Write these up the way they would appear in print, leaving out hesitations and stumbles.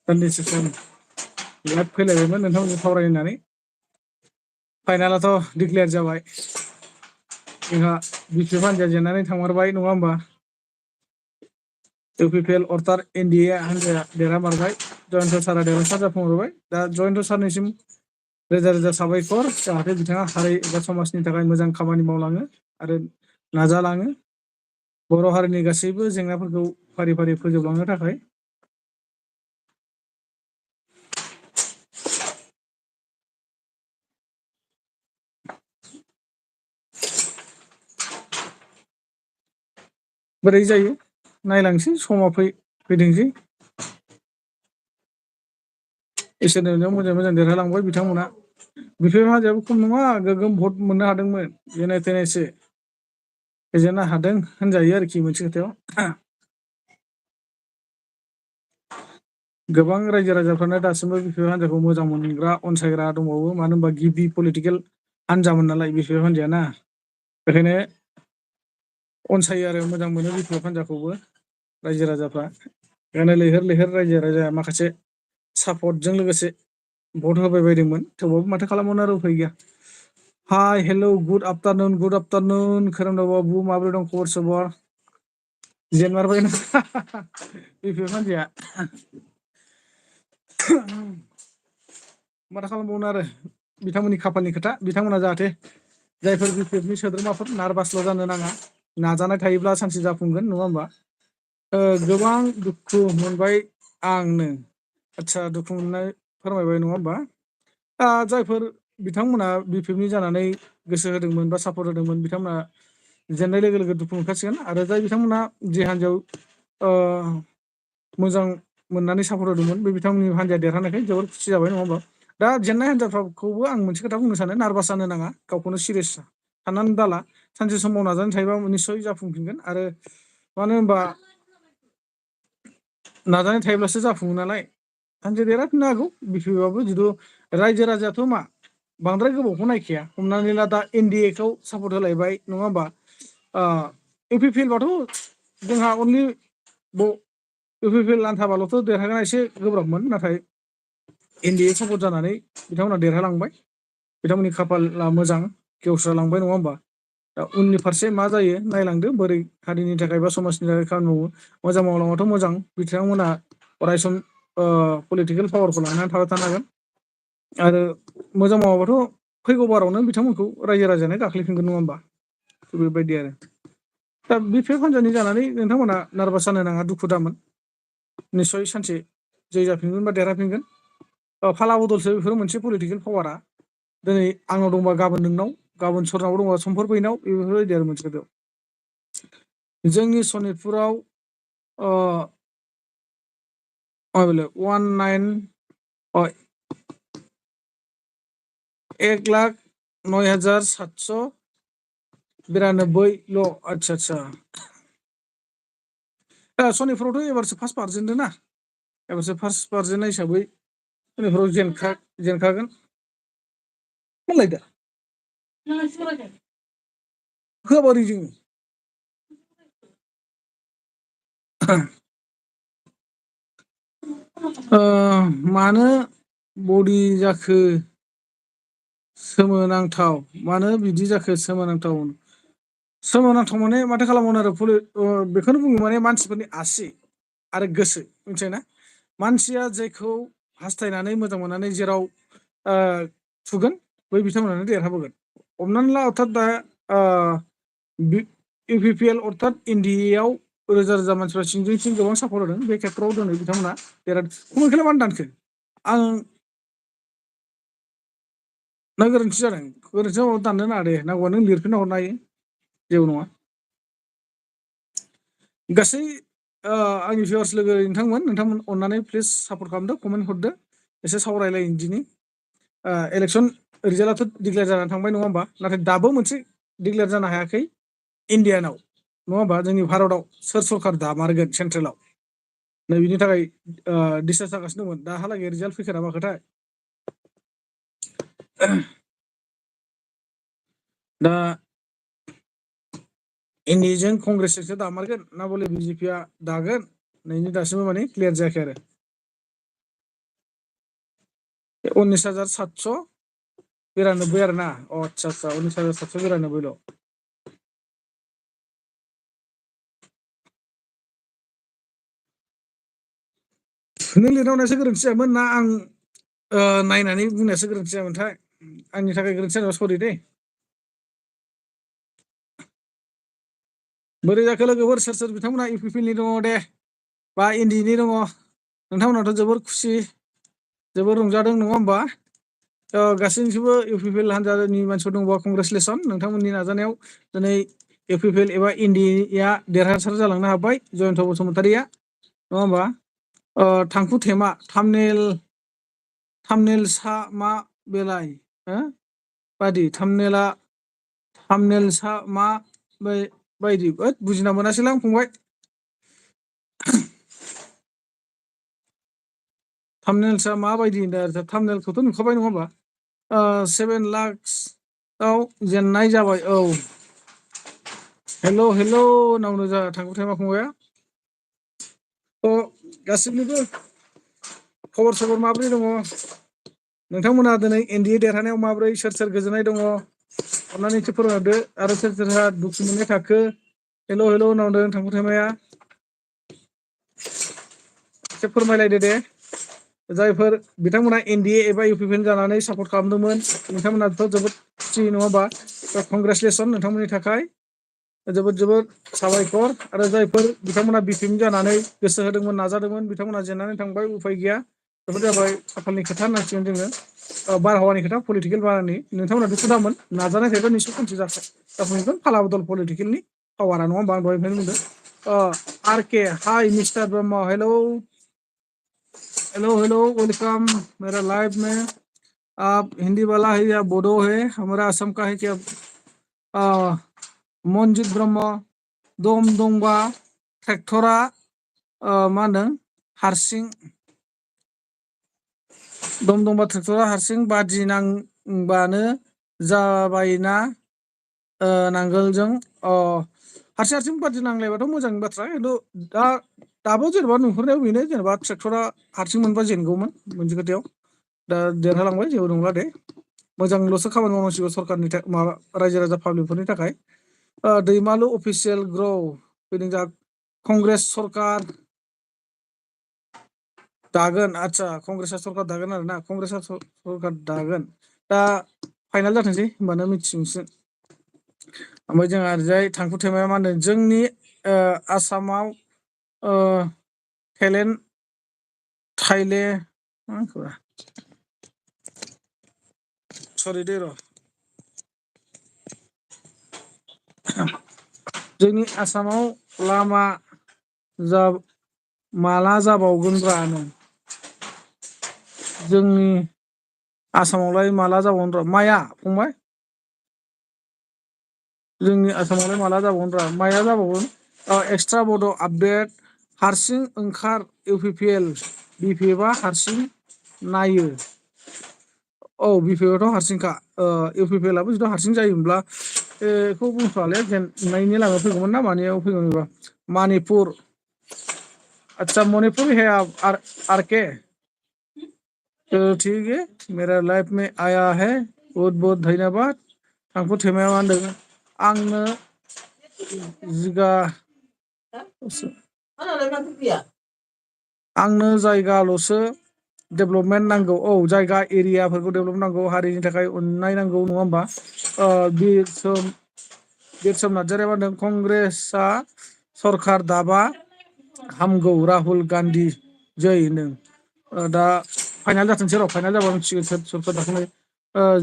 दान्दिसे सम बिराद फैलायबायमोन नोंथांमोनजों सावरायनानै फाइनालाथ' डिक्लेयार जाबाय। जोंहा बिपिएफ हान्जाया जेननानै थांमारबाय नङा होमबा? इउपिपिएल अर्थात एनडिए हान्जाया देरहामारबाय। जयन्त सारआ देरहासार जाफुंहरबाय। दा जयन्त सारनिसिम रोजा रोजा साबायखर, जाहाथे बिथाङा हारि एबा समाजनि थाखाय मोजां खामानि मावलाङो आरो नाजालाङो बर' हारिनि गासैबो जेंनाफोरखौ फारि फारि फोजोबलांनो थाखाय। बोरै जायो नायलांसै, समा फैथोंसै। इसोरनि अननायाव मोजाङै मोजां देरहालांबाय बिथांमोना। बिपिएफ हान्जायाबो खम नङा, गोगोम भट मोननो हादोंमोन। जेने थेनेसो फेजेननो हादों होनजायो आरोखि मोनसे खोथायाव। गोबां रायजो राजाफ्रानो दासिमबो बिपिएफ हान्जाखौ मोजां मोनग्रा, अनसायग्रा दंबावो। मानो होनबा गिबि पलिटिकेल हान्जामोन नालाय बिपिएफ हान्जाया ना, बेखायनो अनसायो आरो मोजां मोनो बिपिएफ हान्जाखौबो रायजो राजाफ्रा। बेखायनो लैहोर लैहोर रायजो राजाया माखासे सापर्टजों लोगोसे भट होबाय बायदोंमोन। थेवबाबो माथो खालामबावनो आरो उफाय गैया। हाय हेलौ गुड आफ्टारनुन खोरोमदाव बाबु, माबोरै दं खबर सबर? जेनमारबाय ना बिपिएफ हान्जाया। माथो खालामबावनो आरो, बिथांमोननि खाफालनि खोथा। बिथांमोना जाहाथे, जायफोर बिपिएफनि सोद्रोमाफोर नार्भासल' जानो नाङा, नाजानाय थायोब्ला सानसे जाफुंगोन नङा होमबा? गोबां दुखु मोनबाय आंनो। आदसा, दुखु मोननाय फोरमायबाय नङा होमबा? जायफोर बिथांमोना बिपिएफनि जानानै गोसो होदोंमोन बा सापर्ट होदोंमोन, बिथांमोना जेननाय लोगो लोगो दुखु मोनखासिगोन। आरो जाय बिथांमोना जे हान्जायाव मोजां मोननानै सापर्ट होदोंमोन, बे बिथांमोननि हान्जाया देरहानायखाय जोबोर खुसि जाबाय नङा होमबा? दा जेननाय हान्जाफोरखौबो आं मोनसे खोथा बुंनो सानो, नार्भास जानो नाङा, गावखौनो सिरियास साननानै दाला। सानसे समाव नाजानाय थायोबा निस्सय जाफुंफिनगोन। आरो मानो होनबा नाजानाय थायोब्लासो जाफुङो नालाय। हान्जाया देरहाफिननो हागौ बिपिएफआबो, जिथु रायजो राजायाथ' मा बांद्राय गोबावखौ नायखाया। हमनानै ला दा एनडिए खौ सापर्ट होलायबाय नङा होमबा? इउपिपिएलबाथ' जोंहा अनलि इउपिपिएल आन्थाबाल'थ' देरहानाया एसे गोब्राबमोन। नाथाय एनडिए सापर्ट जानानै बिथांमोना देरहालांबाय। बिथांमोननि खाफाला मोजां, गेवस्रालांबाय नङा होमबा? दा उननि फारसे मा जायो नायलांदो, बोरै हारिनि थाखाय बा समाजनि थाखाय खामानि मावो। मोजां मावलांबाथ' मोजां, बिथांमोना अरायसम पलिटिकेल पावारखौ लानानै थाबाय थानो हागोन। आरो मोजां मावाबाथ' फैगौ बारावनो बिथांमोनखौ रायजो राजायानो गाख्लायफिनगोन नङा होमबा? बेबायदि आरो। दा बिपिएफ हान्जानि जानानै नोंथांमोना नार्भास जानो नाङा, दुखु दामोन। निस्सय सानसे जै जाफिनगोन बा देरहाफिनगोन। फाला बदलसो बेफोर मोनसे पलिटिकेल पावारा। दिनै आंनाव दंबा गाबोन नोंनाव, गाबोन सोरनाव दंबा समफोर बैनाव, बेफोरबायदि आरो मोनसे खोथायाव। जोंनि सनितपुराव 1,09,792 आदसा आदसा। सनितपुरावथ' एबारसो फार्स्ट बारजेनदों ना, एबारसो फार्स्ट बारजेननाय हिसाबै सनितपुराव जेनखागोन। मा लायदा होआबा ओरै जोङो मानो बडि जाखो सोमोनांथाव? मानो बिदि जाखो सोमोनांथाव? सोमोनांथाव माने माथो खालामबावनो आरो, बेखौनो बुङो माने मानसिफोरनि आसि आरो गोसो, मिथिबायना? मानसिया जायखौ हास्थायनानै मोजां मोननानै जेराव थुगोन, बै बिथांमोनानो देरहाबोगोन। हमनानै ला अर्थात दा इउपिपिएल अर्थात एनडिए आव रोजा रोजा मानसिफ्रा सिंजों सिं गोबां सापर्ट होदों। बे खेत्रआव दिनै बिथांमोना देरहादों। मानो दानखो? आं ना गोरोन्थि जादों? गोरोन्थि जाबाबो दाननो नाङा दे, नांगौबा नों लिरफिनना हरनो हायो, जेबो नङा। गासै आंनि भिउवार्स लोगो नोंथांमोन अननानै प्लिज सापर्ट खालामदो, कमेन्ट हरदो, एसे सावरायलायनि दिनै। इलेक्सन रिजाल्टआथ' डिक्लेयार जानानै थांबाय नङा होमबा? नाथाय दाबो मोनसे डिक्लेयार जानो हायाखै इण्डियानाव नङा होमबा? जोंनि भारताव सोर सरखार दामारगोन सेन्ट्रेलाव, नै बिनि थाखाय डिसकास जागासिनो दंमोन। दाहालागै रिजाल्ट फैखोना माखोथाय। दा एनडिएजों कंग्रेसजोंसो दामारगोन ना बले बिजेपिया दागोन, नैनि दासिमबो माने क्लियार जायाखै आरो। 19,792 आरो ना। आदसा आदसा 19,792ल'। नों लिरनायासो गोरोन्थि जायामोन ना आं नायनानै बुंनायासो गोरोन्थि जायामोनथाय? आंनि थाखाय गोरोन्थि जानायाव सरि दे। बोरै जाखो लोगोफोर सोर सोर बिथांमोना इउपिपिएलनि दङ दे बा एनडिएनि दङ? नोंथांमोनाथ' जोबोर खुसि, जोबोर रंजादों नङा होमबा? गासैनिबो इउपिपिएल हान्जानि मानसिफोर दङबा कंग्रेसुलेसन, नोंथांमोननि नाजानायाव दिनै इउपिपिएल एबा एनडिएआ देरहासार जालांनो हाबाय, जयन्त बसुमतारिया नङा होमबा? थांखु थेमा थामनेल सा मा बेलाय बादि थामनेल सा मा बायदि बुजिना मोनासैलां फंबाय। थामनेलसा माबायदि होनदों आरो थामनेलखौथ' नुखाबाय नङा होमबा? 7 लाखसआव जेननाय जाबाय। औ हेल' नावनो जा थांखु थेमा फंबाया। गासिबनिबो खबर सबर माब्रै दङ? नोंथांमोनहा दिनै एनडिए देरहानायाव माब्रै सोर सोर गोजोननाय दङ? अन्नानै एसे फोरमायहरदो। आरो सोर सोरहा दुखु मोननाय थाखो? हेल' होननांदों थांखु थेमाया। एसे फोरमायलायदो दे। जायफोर बिथांमोना एनडिए एबा इउपिपिएल जानानै सापर्ट खालामदोंमोन, नोंथांमोनाथ' जोबोद खुसि नङा होमबा? कंग्रेसुलेसन नोंथांमोननि थाखाय जोबोद जोबोद साबायखर। आरो जायफोर बिथांमोना बिपिएम जानानै गोसो होदोंमोन, नाजादोंमोन, बिथांमोना जेननानै थांबाय, उफाय गैया। बेफोर जाबाय खाफालनि खोथा होननांसिगोन जोङो। बारहावानि खोथा, पलिटिकेल बारहावानि। नोंथांमोना दुखु दामोन, नाजानाय थायोबा निसय सानसे जाफुंगोन। फाला बदल पलिटिकेलनि पावारा नङा होमबा? आं दहायनिफ्रायनो बुंदों। आर के हाय मिस्टार ब्रह्म, हेलौ वेलकम मेरा लाइव में। आप हिंदी वाला है या बोडो है? हमारा असम का है क्या? मनजित ब्रह्म, दम दंबा ट्रेक्टरा मा होनदों हारसिं दम दंबा ट्रेक्टरा हारसिं बादि नांबानो जाबायना नांगोलजों? हारसिं हारसिं बादि नांलायबाथ' मोजांनि बाथ्रा, खिन्थु दाबो जेनेबा नुहुरनायाव बेनो, जेनेबा ट्रेक्टरा हारसिं मोनबा जेनगौमोन मोनसे खोथायाव। दा देरहालांबाय, जेबो नंला दे। मोजांल'सो खामानि मावनांसिगौ सरखारनि माबा रायजो राजा पाब्लिकफोरनि थाखाय। दैमालु अफिसियेल ग्र' फैदों जा कंग्रेस सरकार दागोन। आदसा कंग्रेसआ सरखार दागोन आरोना, कंग्रेसआ सरखार दागोन। दा फाइनाल जाथोंसै होनबानो मिथिसिगोन। ओमफ्राय जोंहा ओरैजाय थांखु थेमाया मा होनदों? जोंनि आसामाव सरि दे र'। जोंनि आसामाव लामा माला जाबावगोनब्रा नो? जोंनि आसामावलाय माला जाबावगोन र'? माया फंबाय? जोंनि आसामावलाय माला जाबावगोन? माया जाबावगोन? एक्सट्रा बड' आपडेट हारसिं ओंखार इउपिपिएल बिपिएफआ हारसिं नायो। औ बिपिएफआथ' हारसिंखा। इउपिपिएलआबो जुदि हारसिं जायोमोनब्ला बेखौ बुंथ'वालै, जेननायनि लामायाव फैगौमोन ना मानियाव फैगौमोन बेबा? मणिपुर, अच्छा मणिपुर है आर के। तो ठीक है, मेरा लाइफ में आया है, बहुत बहुत धन्यवाद। थांखु थेमाया मा होनदों? आंनो जायगाल'सो डेभेलपमेन्ट नांगौ। औ जायगा एरियाफोरखौ डेभेलप नांगौ, हारिनि थाखाय अननाय नांगौ नङा होमबा? बिरसोम नार्जारिया मा होनदों? कंग्रेसआ सरखार दाबा हामगौ, राहुल गान्धी जै होनदों। दा फाइनाल जाथोंसै र', फाइनाल जाबा मिथिसिगोन सोर दाखांनाय।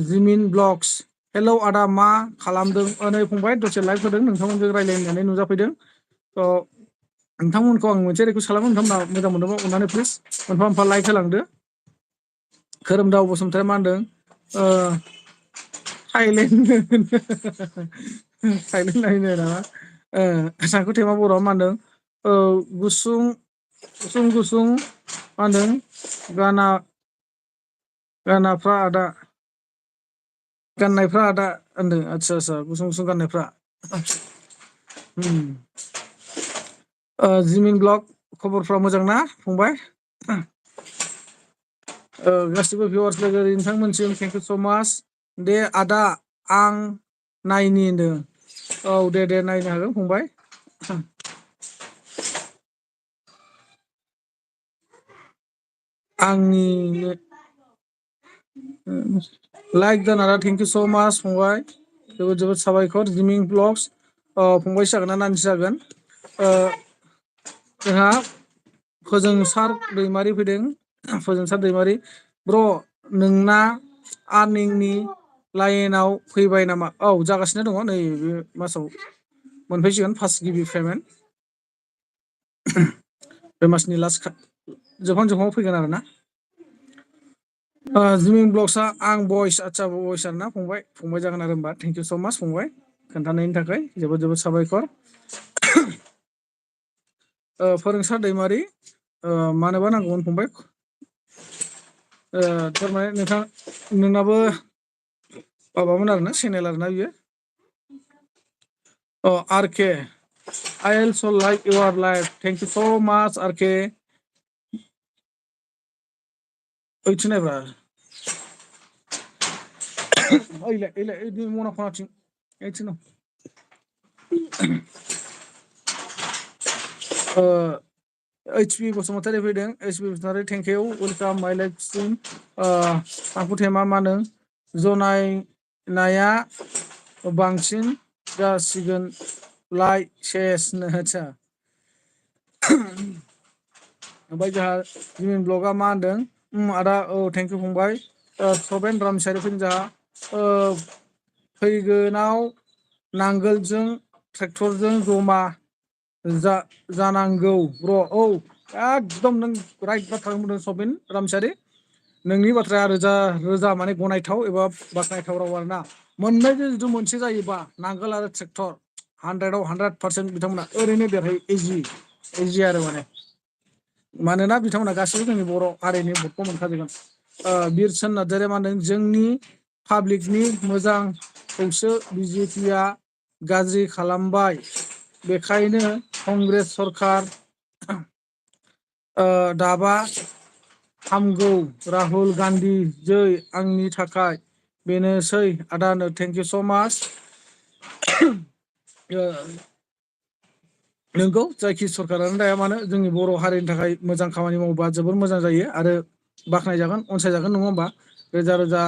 जिमिन ब्लग्स, हेलौ आदा मा खालामदों? नै फंबाय दसे लाइभ होदों, नोंथांमोनजों रायज्लायनानै नुजाफैदों। नोंथांमोनखौ आं मोनसे रिकुइस्ट खालामो, नोंथांमोना मोजां मोनदोंबा अननानै प्लिज मोनफा मोनफा लाइक होलांदो। खोरोमदाव बसुमतारी मा होनदों? थाइलेण्ड नायनो नामा? थांखु थेमा बर'आ मा होनदों? गुसुं मा होनदों? गानाफ्रा आदा गाननायफ्रा आदा होनदों। आदसा गुसुं गुसुं गाननायफ्रा। जिमिन ब्लग खबरफ्रा मोजां ना फंबाय? गासिबो भिउवार्स लोगो नोंथांमोनसिम थेंक इउ स' माच। दे आदा आं नायनि होनदों। औ दे नायनो हागोन फंबाय। आंनि लाइक जानारा थेंक इउ स' माच फंबाय। जोबोद जोबोद साबायखर जिमिं ब्लग्स फंबायसो जागोन ना नानिसो जागोन। जोंहा फोजोंसार दैमारि फैदों फोजोंसार दैमारि ब्र' नोंना आर्निंनि लाइनाव फैबाय नामा? औ जागासिनो दङ नै बे मासाव मोनफैसिगोन फार्स्ट गिबि पेमेन्ट बे मासनि लास्ट जोबहां जोबहां फैगोन आरोना। जिमिं ब्लग्सआ आं बयस आदसा बयस आरोना फंबाय फंबाय जागोन आरो होमबा थेंक इउ स' माच फंबाय खोन्थानायनि थाखाय जोबोद जोबोद साबायखर। फोरोंसार दैमारि मानोबा नांगौमोन फंबाय? थारमाने नोंथां नोंनाबो माबामोन आरोना चेनेल आरोना बियो। आर के आइ एलस' like इउर life thank you so' माच आर के। ओइथिं नायब्रा ओइलाय मना खनाथिं ओइथिं दं। ओइस पि बसुमतारी फैदों ओइस P Basumatary thank you welcome my life stream. आखुथेमा मा होनो जनायनाया बांसिन जासिगोन लाइक सेसनो आदसा। ओमफ्राय जोंहा जिमिन ब्लगआ मा होनदों आदा औ थेंक इउ फंबाय। सभेन रामसारि फैदों जोंहा फैगोनाव नांगोलजों ट्रेक्टरजों जमा जानांगौ ब्र' औ एकदम नों राइट बाथ्राखौनो बुंदों सबिन रामसारि। नोंनि बाथ्राया रोजा रोजा माने गनायथाव एबा बाख्नायथाव राव आरोना। मोननैजों जुदि मोनसे जायोबा नांगोल आरो ट्रेक्टर 100आव 100% बिथांमोना ओरैनो देरहायो इजि आरो माने। मानोना बिथांमोना गासैबो जोंनि बर' हारिनि भटखौ मोनखाजोगोन। बिरसन नार्जारिया मा होनदों जोंनि पाब्लिकनि मोजांखौसो बिजेपिआ गाज्रि खालामबाय बेखायनो कंग्रेस सरखार दाबा हामगौ राहुल गान्धी जै आंनि थाखाय बेनोसै आदानो थेंक इउ स' माच। नोंगौ जायखि सरखारानो दाया मानो जोंनि बर' हारिनि थाखाय मोजां खामानि मावोबा जोबोर मोजां जायो आरो बाख्नायजागोन अनसायजागोन नङा होमबा रोजा रोजा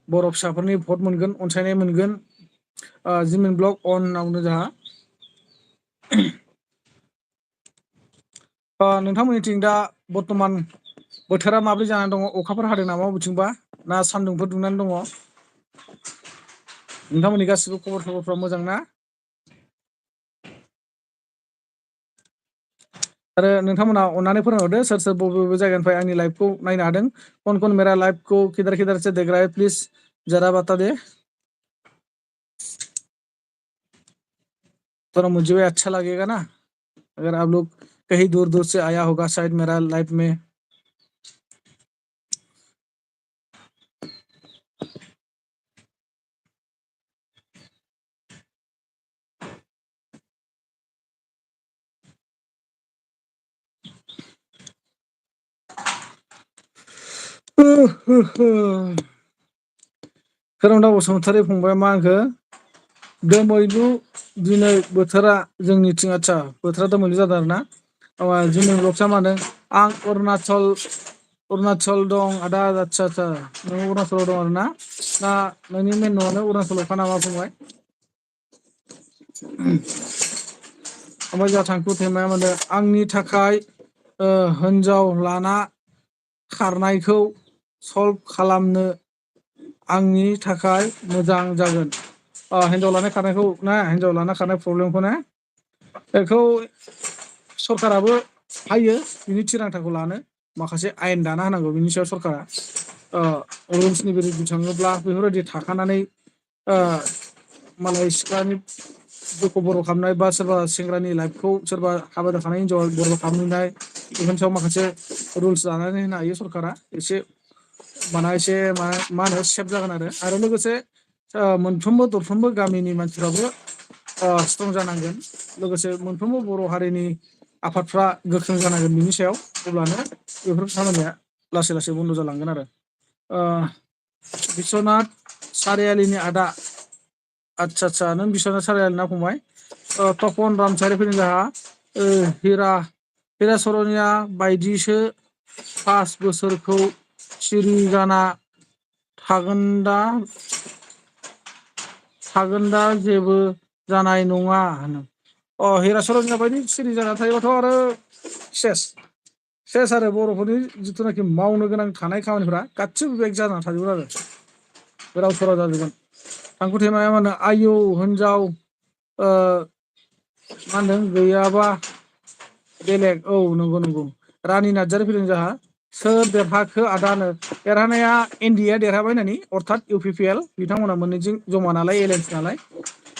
बर' फिसाफोरनि भट मोनगोन अनसायनाय मोनगोन। जिमिन ब्लक अनआवनो जोंहा नोंथांमोननिथिं दा बर्थमान बोथोरा माब्रै जानानै दङ अखाफोर हादों नामा बबेथिंबा ना सान्दुंफोर दुंनानै दङ? नोंथांमोननि गासिबो खबर सबरफ्रा मोजां ना? आरो नोंथांमोना अननानै फोरमायहरदो सोर सोर बबे बबे जायगानिफ्राय आंनि लाइभखौ नायनो हादों। कौन कौन मेरा लाइव को किधर किधर से देख रहा है प्लीज जरा बता दे। तो मुझे भी अच्छा लगेगा ना अगर आप लोग कहीं दूर दूर से आया होगा शायद मेरा लाइव में। खोरोमदाव बसुमतारी फंबाया मा होनखो दोमैलु दिनै बोथोरा जोंनिथिं आदसा बोथोरा दोमैलु जादों आरोना। जोंनि ब्लकसा मा होनदों आं अरुणाचल दं आदा आदसा आदसा नों अरुणाचलाव दं आरोना दा नोंनि मेन न'आनो अरुणाचलावखा नामा फंबाय? ओमफ्राय जोंहा थांखु थेमाया मा होनदों आंनि थाखाय हिनजाव लाना खारनायखौ सल्भ खालामनो आंनि थाखाय मोजां जागोन। हिनजाव लानाय खारनायखौ ना हिनजाव लाना खारनाय प्रब्लेमखौ ना बेखौ सरखाराबो हायो बिनि थिरांथाखौ लानो माखासे आयेन दाना होनांगौ बिनि सायाव सरकारा रुल्सनि बेरेखा थाङोब्ला बेफोरबायदि थाखानानै मालाय सिख्लानि दुखु बर' खालामनाय बा सोरबा सेंग्रानि लाइफखौ सोरबा हाबा जाखानाय हिनजावा बर' खालामहैनाय बेफोरनि सायाव माखासे रुल्स लानानै होनो हायो सरकारा एसे एसे मा होनो सेफ जागोन आरो लोगोसे मोनफ्रोमबो दरफ्रोमबो गामिनि मानसिफ्राबो स्ट्रं जानांगोन लोगोसे मोनफ्रोमबो बर' हारिनि आफादफ्रा गोख्रों जानांगोन बिनि सायाव अब्लानो बेफोर खामानिया लासै लासै बन्द' जालांगोन आरो बिस्वनाथ सारियालिनि आदा आदसा नों बिस्वनाथ सारियालि ना फंबाय तपन रामसारि फैदों जोंहा हिरा सरनिया बायदिसो 5 बोसोरखौ सिरि जाना थागोनदा जेबो जानाय नङा होनो हिरा सरनिया बायदि सिरि जाना थायोबाथ' आरो सेस आरो बर'फोरनि जिथुनाखि मावनो गोनां थानाय खामानिफ्रा गासिबो बेक जानानै थाजोबगोन आरो गोदाव सोराव जाजोबगोन थांखु थेमाया मा होनो आयौ हिनजाव मा होनदों गैयाबा बेलेग नंगौ रानि नार्जारि फैदों जोंहा सोर देरहाखो आदानो देरहानाया एनडिए देरहाबाय होननानै अर्थात UPPL बिथांमोना मोननैजों जमा नालाय एलायन्स नालाय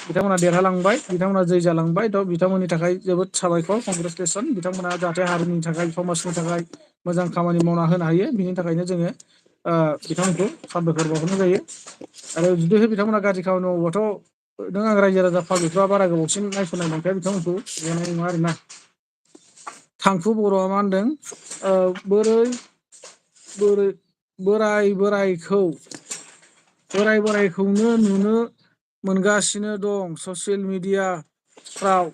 बिथांमोना देरहालांबाय बिथांमोना जै जालांबाय थ' बिथांमोननि थाखाय जोबोद साबायखर कंग्रेसुलेसन बिथांमोना जाहाथे हारिनि थाखाय समाजनि थाखाय मोजां खामानि मावना होनो हायो बिनि थाखायनो जोङो बिथांमोनखौ साबायखर बावहरनाय जायो आरो जुदिहाय बिथांमोना गाज्रि खामानि मावोबाथ' नों आं रायजो राजा पाब्लिकफ्रा बारा गोबावसिन नायस'नाय नंखाया बिथांमोनखौ जानाय नङा आरोना थांखु बर'आ मा होनदों बोराय बोरायखौनो नुनो मोनगासिनो दं ससियेल मिडियाफ्राव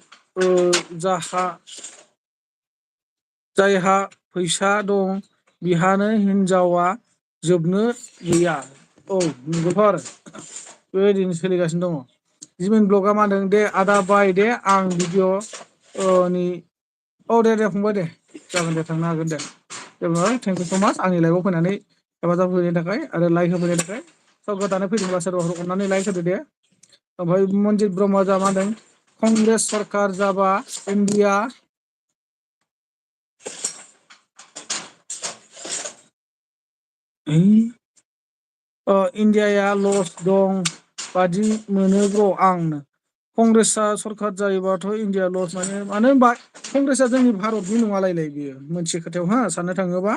जायहा फैसा दं बिहानो हिनजावा जोबनो गैया नंगौथ' आरो बेबायदिनो सोलिगासिनो दङ जिमिन ब्लगआ मा होनदों दे आदा बाय दे आं भिडिअ' दे फंबाय दे जागोन दे थांनो हागोन दे जेबो नङा थेंक इउ स' माच आंनि लाइभआव फैनानै हेफाजाब होनायनि थाखाय आरो लाइक होफैनायनि थाखाय सब गोदानै फैदोंबा सोरबाफोर अननानै लाइक होदो दे ओमफ्राय मनजित ब्रह्मआ मा होनदों कंग्रेस सरखार जाबा इन्डियाया लस दं बादि मोनो आंनो कंग्रेसआ सरखार जायोबाथ' इन्डिया लस मानो होनबा कंग्रेसआ जोंनि भारतनि नङालायलाय बियो मोनसे खोथायाव साननो थाङोबा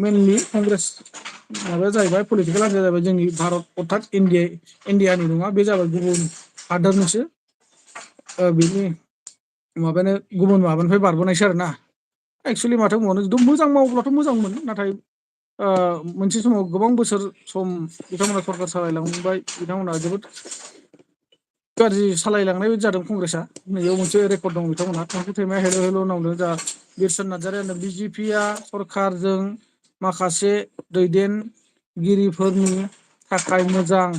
मेनलि कंग्रेस माबाया जाहैबाय पलिटिकेल हान्जाया जाबाय जोंनि भारत अर्थात इन्डियानि नङा बे जाबाय गुबुन हादोरनिसो बिनि माबायानो गुबुन माबानिफ्राय बारबोनायसो आरोना एक्सुवेलि माथो बुंबावनो जुदि मोजां मावोब्लाथ' मोजांमोन नाथाय मोनसे समाव गोबां बोसोर सम बिथांमोना सरकार सालायलांबाय बिथांमोना जोबोद गाज्रि सालायलांनाय बायदि जादों कंग्रेसआ नैयाव मोनसे रेकर्ड दं बिथांमोनहा थांखु थेमाया हेल' होनदों जा बिरसन नार्जारिया होनदों बिजेपिआ सरकारजों माखासे दैदेनगिरिफोरनि थाखाय मोजां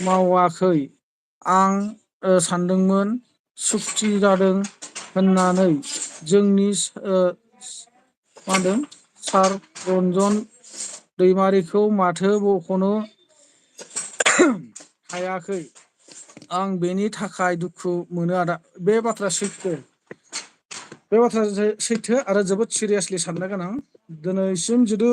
मावाखै आं सानदोंमोन सुक्ति जादों होननानै जोंनि मा होनदों सार रन्जन दैमारिखौ माथो बख'नो हायाखै आं बेनि थाखाय दुखु मोनो आदा बे बाथ्राया सैथो आरो जोबोद सिरियासलि साननो गोनां दिनैसिम जुदि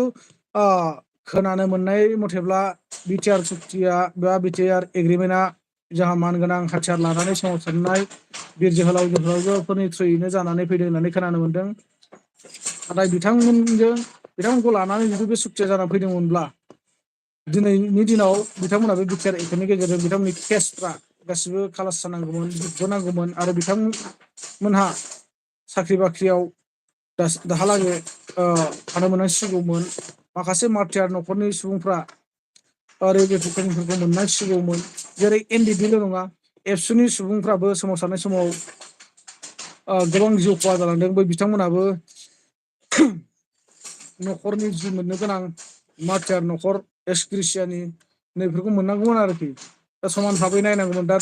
खोनानो मोननाय मथेब्ला बिटिआर सुक्तिया बा बिटिआर एग्रिमेन्टआ जोंहा मानगोनां हाथियार लानानै सोमावसारनाय बिर जोहोलावफोरनि थ्रुयैनो जानानै फैदों होननानै खोनानो मोनदों नाथाय बिथांमोनखौ लानानै जुदि बे सुक्तिया जानानै फैदोंमोनब्ला दिनैनि दिनाव बिथांमोना बे बिटिआर एक्टनि गेजेरजों बिथांमोननि केसफ्रा गासिबो खालास जानांगौमोन जोबनांगौमोन आरो बिथांमोनहा साख्रि बाख्रियाव दाहालागै थानो मोननांसिगौमोन माखासे मारटियार न'खरनि सुबुंफ्रा रेलिकेसनफोरखौ मोननांसिगौमोन जेरै एनडिएफबिल' नङा एबसुनि सुबुंफ्राबो सोमावसारनाय समाव गोबां जिउ खहा जालांदों बै बिथांमोनाबो न'खरनि जि मोननो गोनां मारटियार न'खर एस ग्रेसियानि नैफोरखौ मोननांगौमोन आरोखि दा समान भाबै नायनांगौमोन दा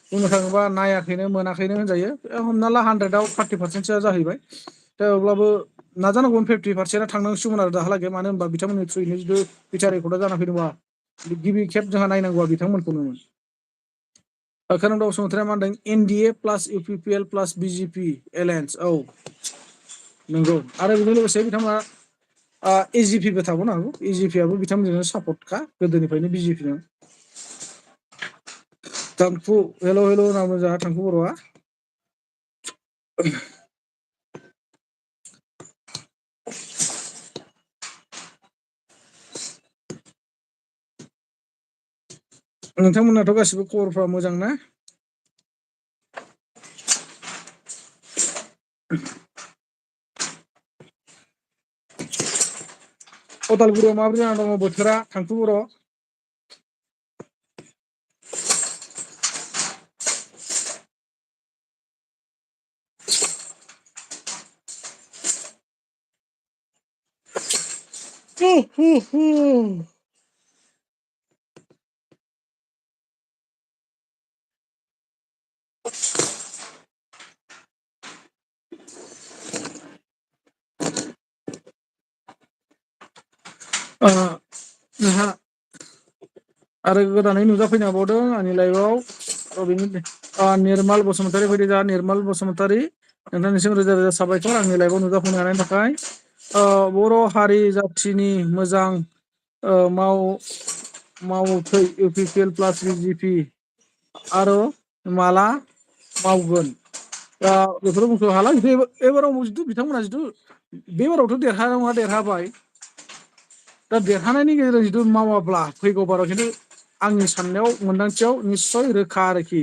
बुंनो थाङोबा नायाखैनो मोनाखैनो होनजायो हमना ला 100आव 30%सोआ जाहैबाय दा अब्लाबो नाजानांगौमोन 50%आ थांनांसिगौमोन आरो दाहालागै मानो होनबा बिथांमोननि थ्रुयैनो जुदि बिटिआर रेकर्डआ जाना फैदोंबा गिबि खेब जोंहा नायनांगौआ बिथांमोनखौनोमोन खोरोमदाव बसुमतारिया मा होनदों एनडिए प्लास इउपिपिएल प्लास बिजेपि एलायन्स नंगौ आरो बेजों लोगोसे बिथांमोना एजिपिबो थाबावनो हागौ एजिपिआबो बिथांमोनजोंनो सापर्टखा गोदोनिफ्रायनो बिजेपिजों थांखु हेल' होनना बुङो जोंहा थांखु बर'आ नोंथांमोनाथ' गासिबो खबरफ्रा मोजां ना उदालगुरियाव माबोरै जाना दङ बोथोरा थांखु बर'? जोंहा आरो गोदानै नुजाफैनो हाबावदों आंनि लाइफआव निर्माल बसुमतारी फैदों जा निर्माल बसुमतारी नोंथांनिसिम रोजा रोजा साबायखर आंनि लाइफआव नुजाफैनो हानायनि थाखाय। बर' हारि जाथिनि मोजां मावथै इउपिपिएल प्लास बिजेपि आरो माला मावगोन दा बेफोर बुंथ' हाला एबाराव जिथु बिथांमोना जिथु बेबारावथ' देरहाबाय दा देरहानायनि गेजेरजों जिथु मावाब्ला फैगौ बाराव खिन्थु आंनि साननायाव मोनदांथियाव निस्सय रोखा आरोखि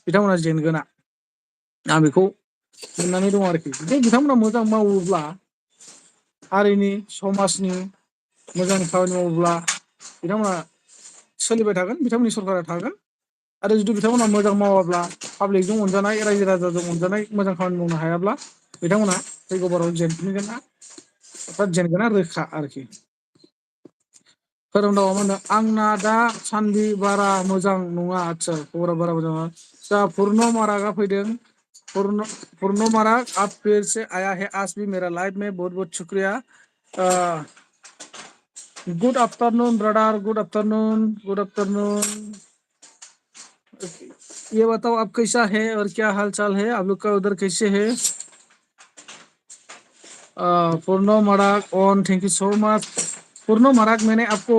बिथांमोना जेनगोना आं बेखौ मोननानै दङ आरोखि जुदि बिथांमोना मोजां मावोब्ला हारिनि समाजनि मोजां खामानि मावोब्ला बिथांमोना सोलिबाय थागोन बिथांमोननि सरकारा थागोन आरो जुदि बिथांमोना मोजां मावाब्ला पाब्लिकजों अनजानाय रायजो राजाजों अनजानाय मोजां खामानि मावनो हायाब्ला बिथांमोना फैगौ बाराव जेनफिनगोना अर्थात जेनगोना रोखा आरोखि। खोरोमदावा मा होनो आंना दा सान्दि बारा मोजां नङा आदसा खबरा बारा मोजां नङा दा पुर्न मारागा फैदों पुर्न माराग आप फिर से आया है आज भी मेरा लाइफ में बहुत बहुत शुक्रिया। Good afternoon brother good afternoon good afternoon. ये बताओ आप कैसा है और क्या हाल चाल है आप लोग का उधर कैसे है? Purno Marak on thank you so much. Purno Marak मैंने आपको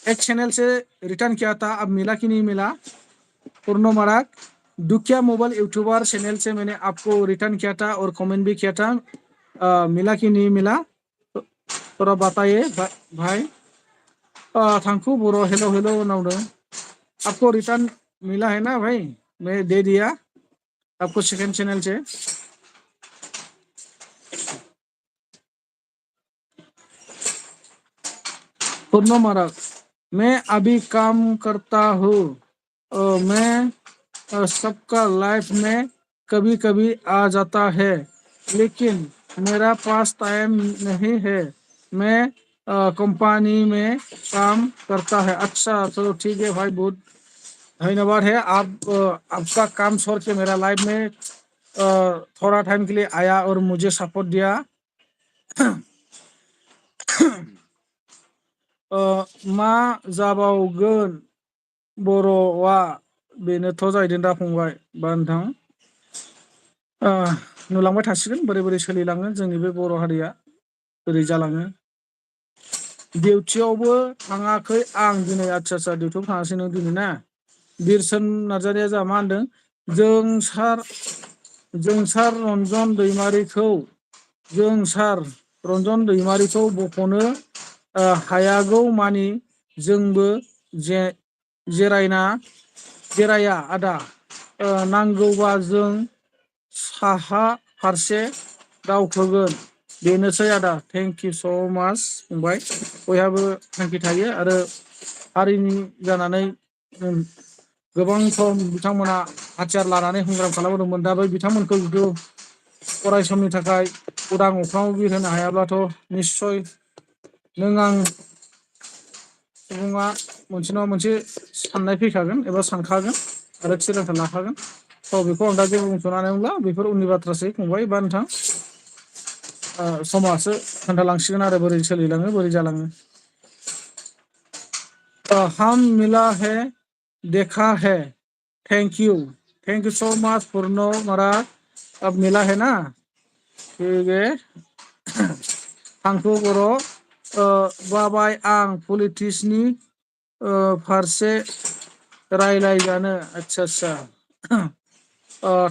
एक चैनल से रिटर्न किया था अब मिला कि नहीं मिला? पूर्णो मराग दुखिया मोबाइल यूट्यूबर चैनल से मैंने आपको रिटर्न किया था और कमेंट भी किया था मिला कि नहीं मिला थोड़ा बताइए भाई। थांखु बर' हेलो हेलो नाउदों आपको रिटर्न मिला है ना भाई मैं दे दिया आपको सेकंड चैनल से। पूर्णो मराग मैं अभी काम करता हूँ मैं सबका लाइफ में कभी कभी आ जाता है लेकिन मेरा पास टाइम नहीं है मैं कंपनी में काम करता है। अच्छा चलो ठीक है भाई बहुत धन्यवाद है आप आपका काम छोड़ के मेरा लाइफ में थोड़ा टाइम के लिए आया और मुझे सपोर्ट दिया। मा जाबावगोन बर'आ बेनोथ' जाहैदों दा फंबाय बा नोंथां नुलांबाय थासिगोन बोरै बोरै सोलिलाङो जोंनि बे बर' हारिया बोरै जालाङो। डिउटियावबो थाङाखै आं दिनै आदसा डिउटियाव थाङासै नों दिनै ना। बिरसन नार्जारिया जोंहा मा होनदों जोंसार रन्जन दैमारिखौ बख'नो हायागौ मानि जोंबो जिराया आदा नांगौबा जों साहा फारसे दावखोगोन बेनोसै आदा थेंक इउ स' माच फंबाय बयहाबो थांखि थायो आरो हारिनि जानानै गोबां सम बिथांमोना हाथियार लानानै संग्राम खालामबोदोंमोन दा बै बिथांमोनखौ जुदि अराय समनि थाखाय उदां अख्राङाव बिरहोनो हायाब्लाथ' निस्सय नों आं सुबुङा मोनसे नङा मोनसे साननाय फैखागोन एबा सानखागोन आरो थिरांथा लाखागोन बेखौ आं दा जेबो बुंथ'नानै नंला बेफोर उननि बाथ्रासै फंबाय बा नोंथां समासो खोन्थालांसिगोन आरो बोरै सोलिलाङो बोरै जालाङो। हम मिला है देखा है thank you so much Purno मराग अब मिला है ना ठीक है। थांखु बर' बाबाय आं पलिटिक्सनि फारसे रायलायजानो आदसा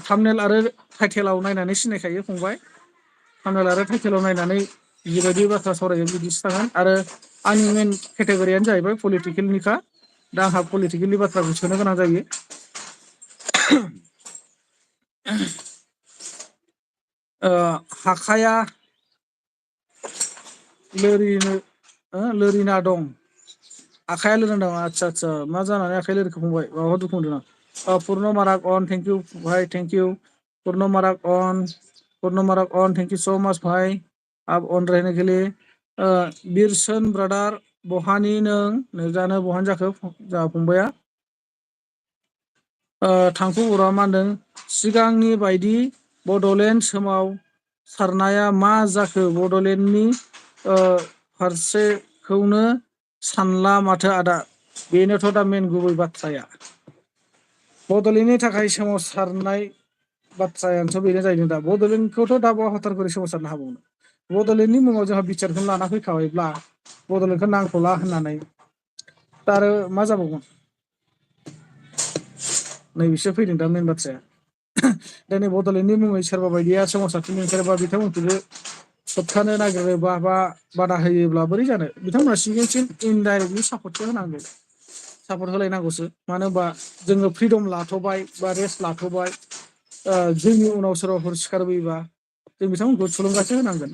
थाम्बनेल आरो टाइटेलाव नायनानै सिनायखायो फंबाय थाम्बनेल आरो टाइटेलाव नायनानै जिबायदि बाथ्रा सावरायगोन बिदिसो थागोन आरो आंनि मेन केटेगरियानो जाहैबाय पलिटिकेलनिखा दा आंहा पलिटिकेलनि बाथ्राखौ सोनो गोनां जायो। हाखाया लोरिनो लोरिना दं। आखाइया लोरिना दं। आदसा आदसा मा जानानै आखाइ लोरिखो फंबाय? माबा दुखु मोनदों नामा? Purno Marak on thank you भाई thank you. Purno Marak on thank you so much भाई आप अन रहने के लिए। बिरसन ब्रादार बहानि नों जानो बहानि जाखो जा फंबाया? थांखु बर'आ मा होनदों? सिगांनि बायदि बड'लेण्ड सोमावसारनाया मा जाखो? बड'लेण्डनि फारसेखौनो सानला माथो आदा? बेनोथ' दा मेन गुबै बाथ्राया। बड'लेण्डनि थाखाय सोमावसारनाय बाथ्रायानोथ' बेनो जाहैदों दा। बड'लेण्डखौथ' दा बहा हथार सोमावसारनो हाबावनो? बड'लेण्डनि मुङाव जोंहा बिटिआरखौनो लाना फैखाबायब्ला बड'लेण्डखौ नांथ'ला होननानै दा आरो मा जाबावगोन? नैबेसो फैदों दा मेन बाथ्राया। दिनै बड'लेण्डनि मुङै सोरबा बायदिया सोमावसारफिननो ओंखारोबा बिथांमोनखौबो होबथानो नागिरोबा बा बादा होयोब्ला बोरै जानो? बिथांमोना सिंजों सिं इनडाइरेक्टलि सापर्टसो होनांगौ। सापर्ट होलायनांगौसो। मानो होनबा जोङो फ्रिदम लाथ'बाय बा रेस्ट लाथ'बाय। जोंनि उनाव सोरबाफोर सिखारबोयोबा जों बिथांमोनखौ थुलुंगासो होनांगोन।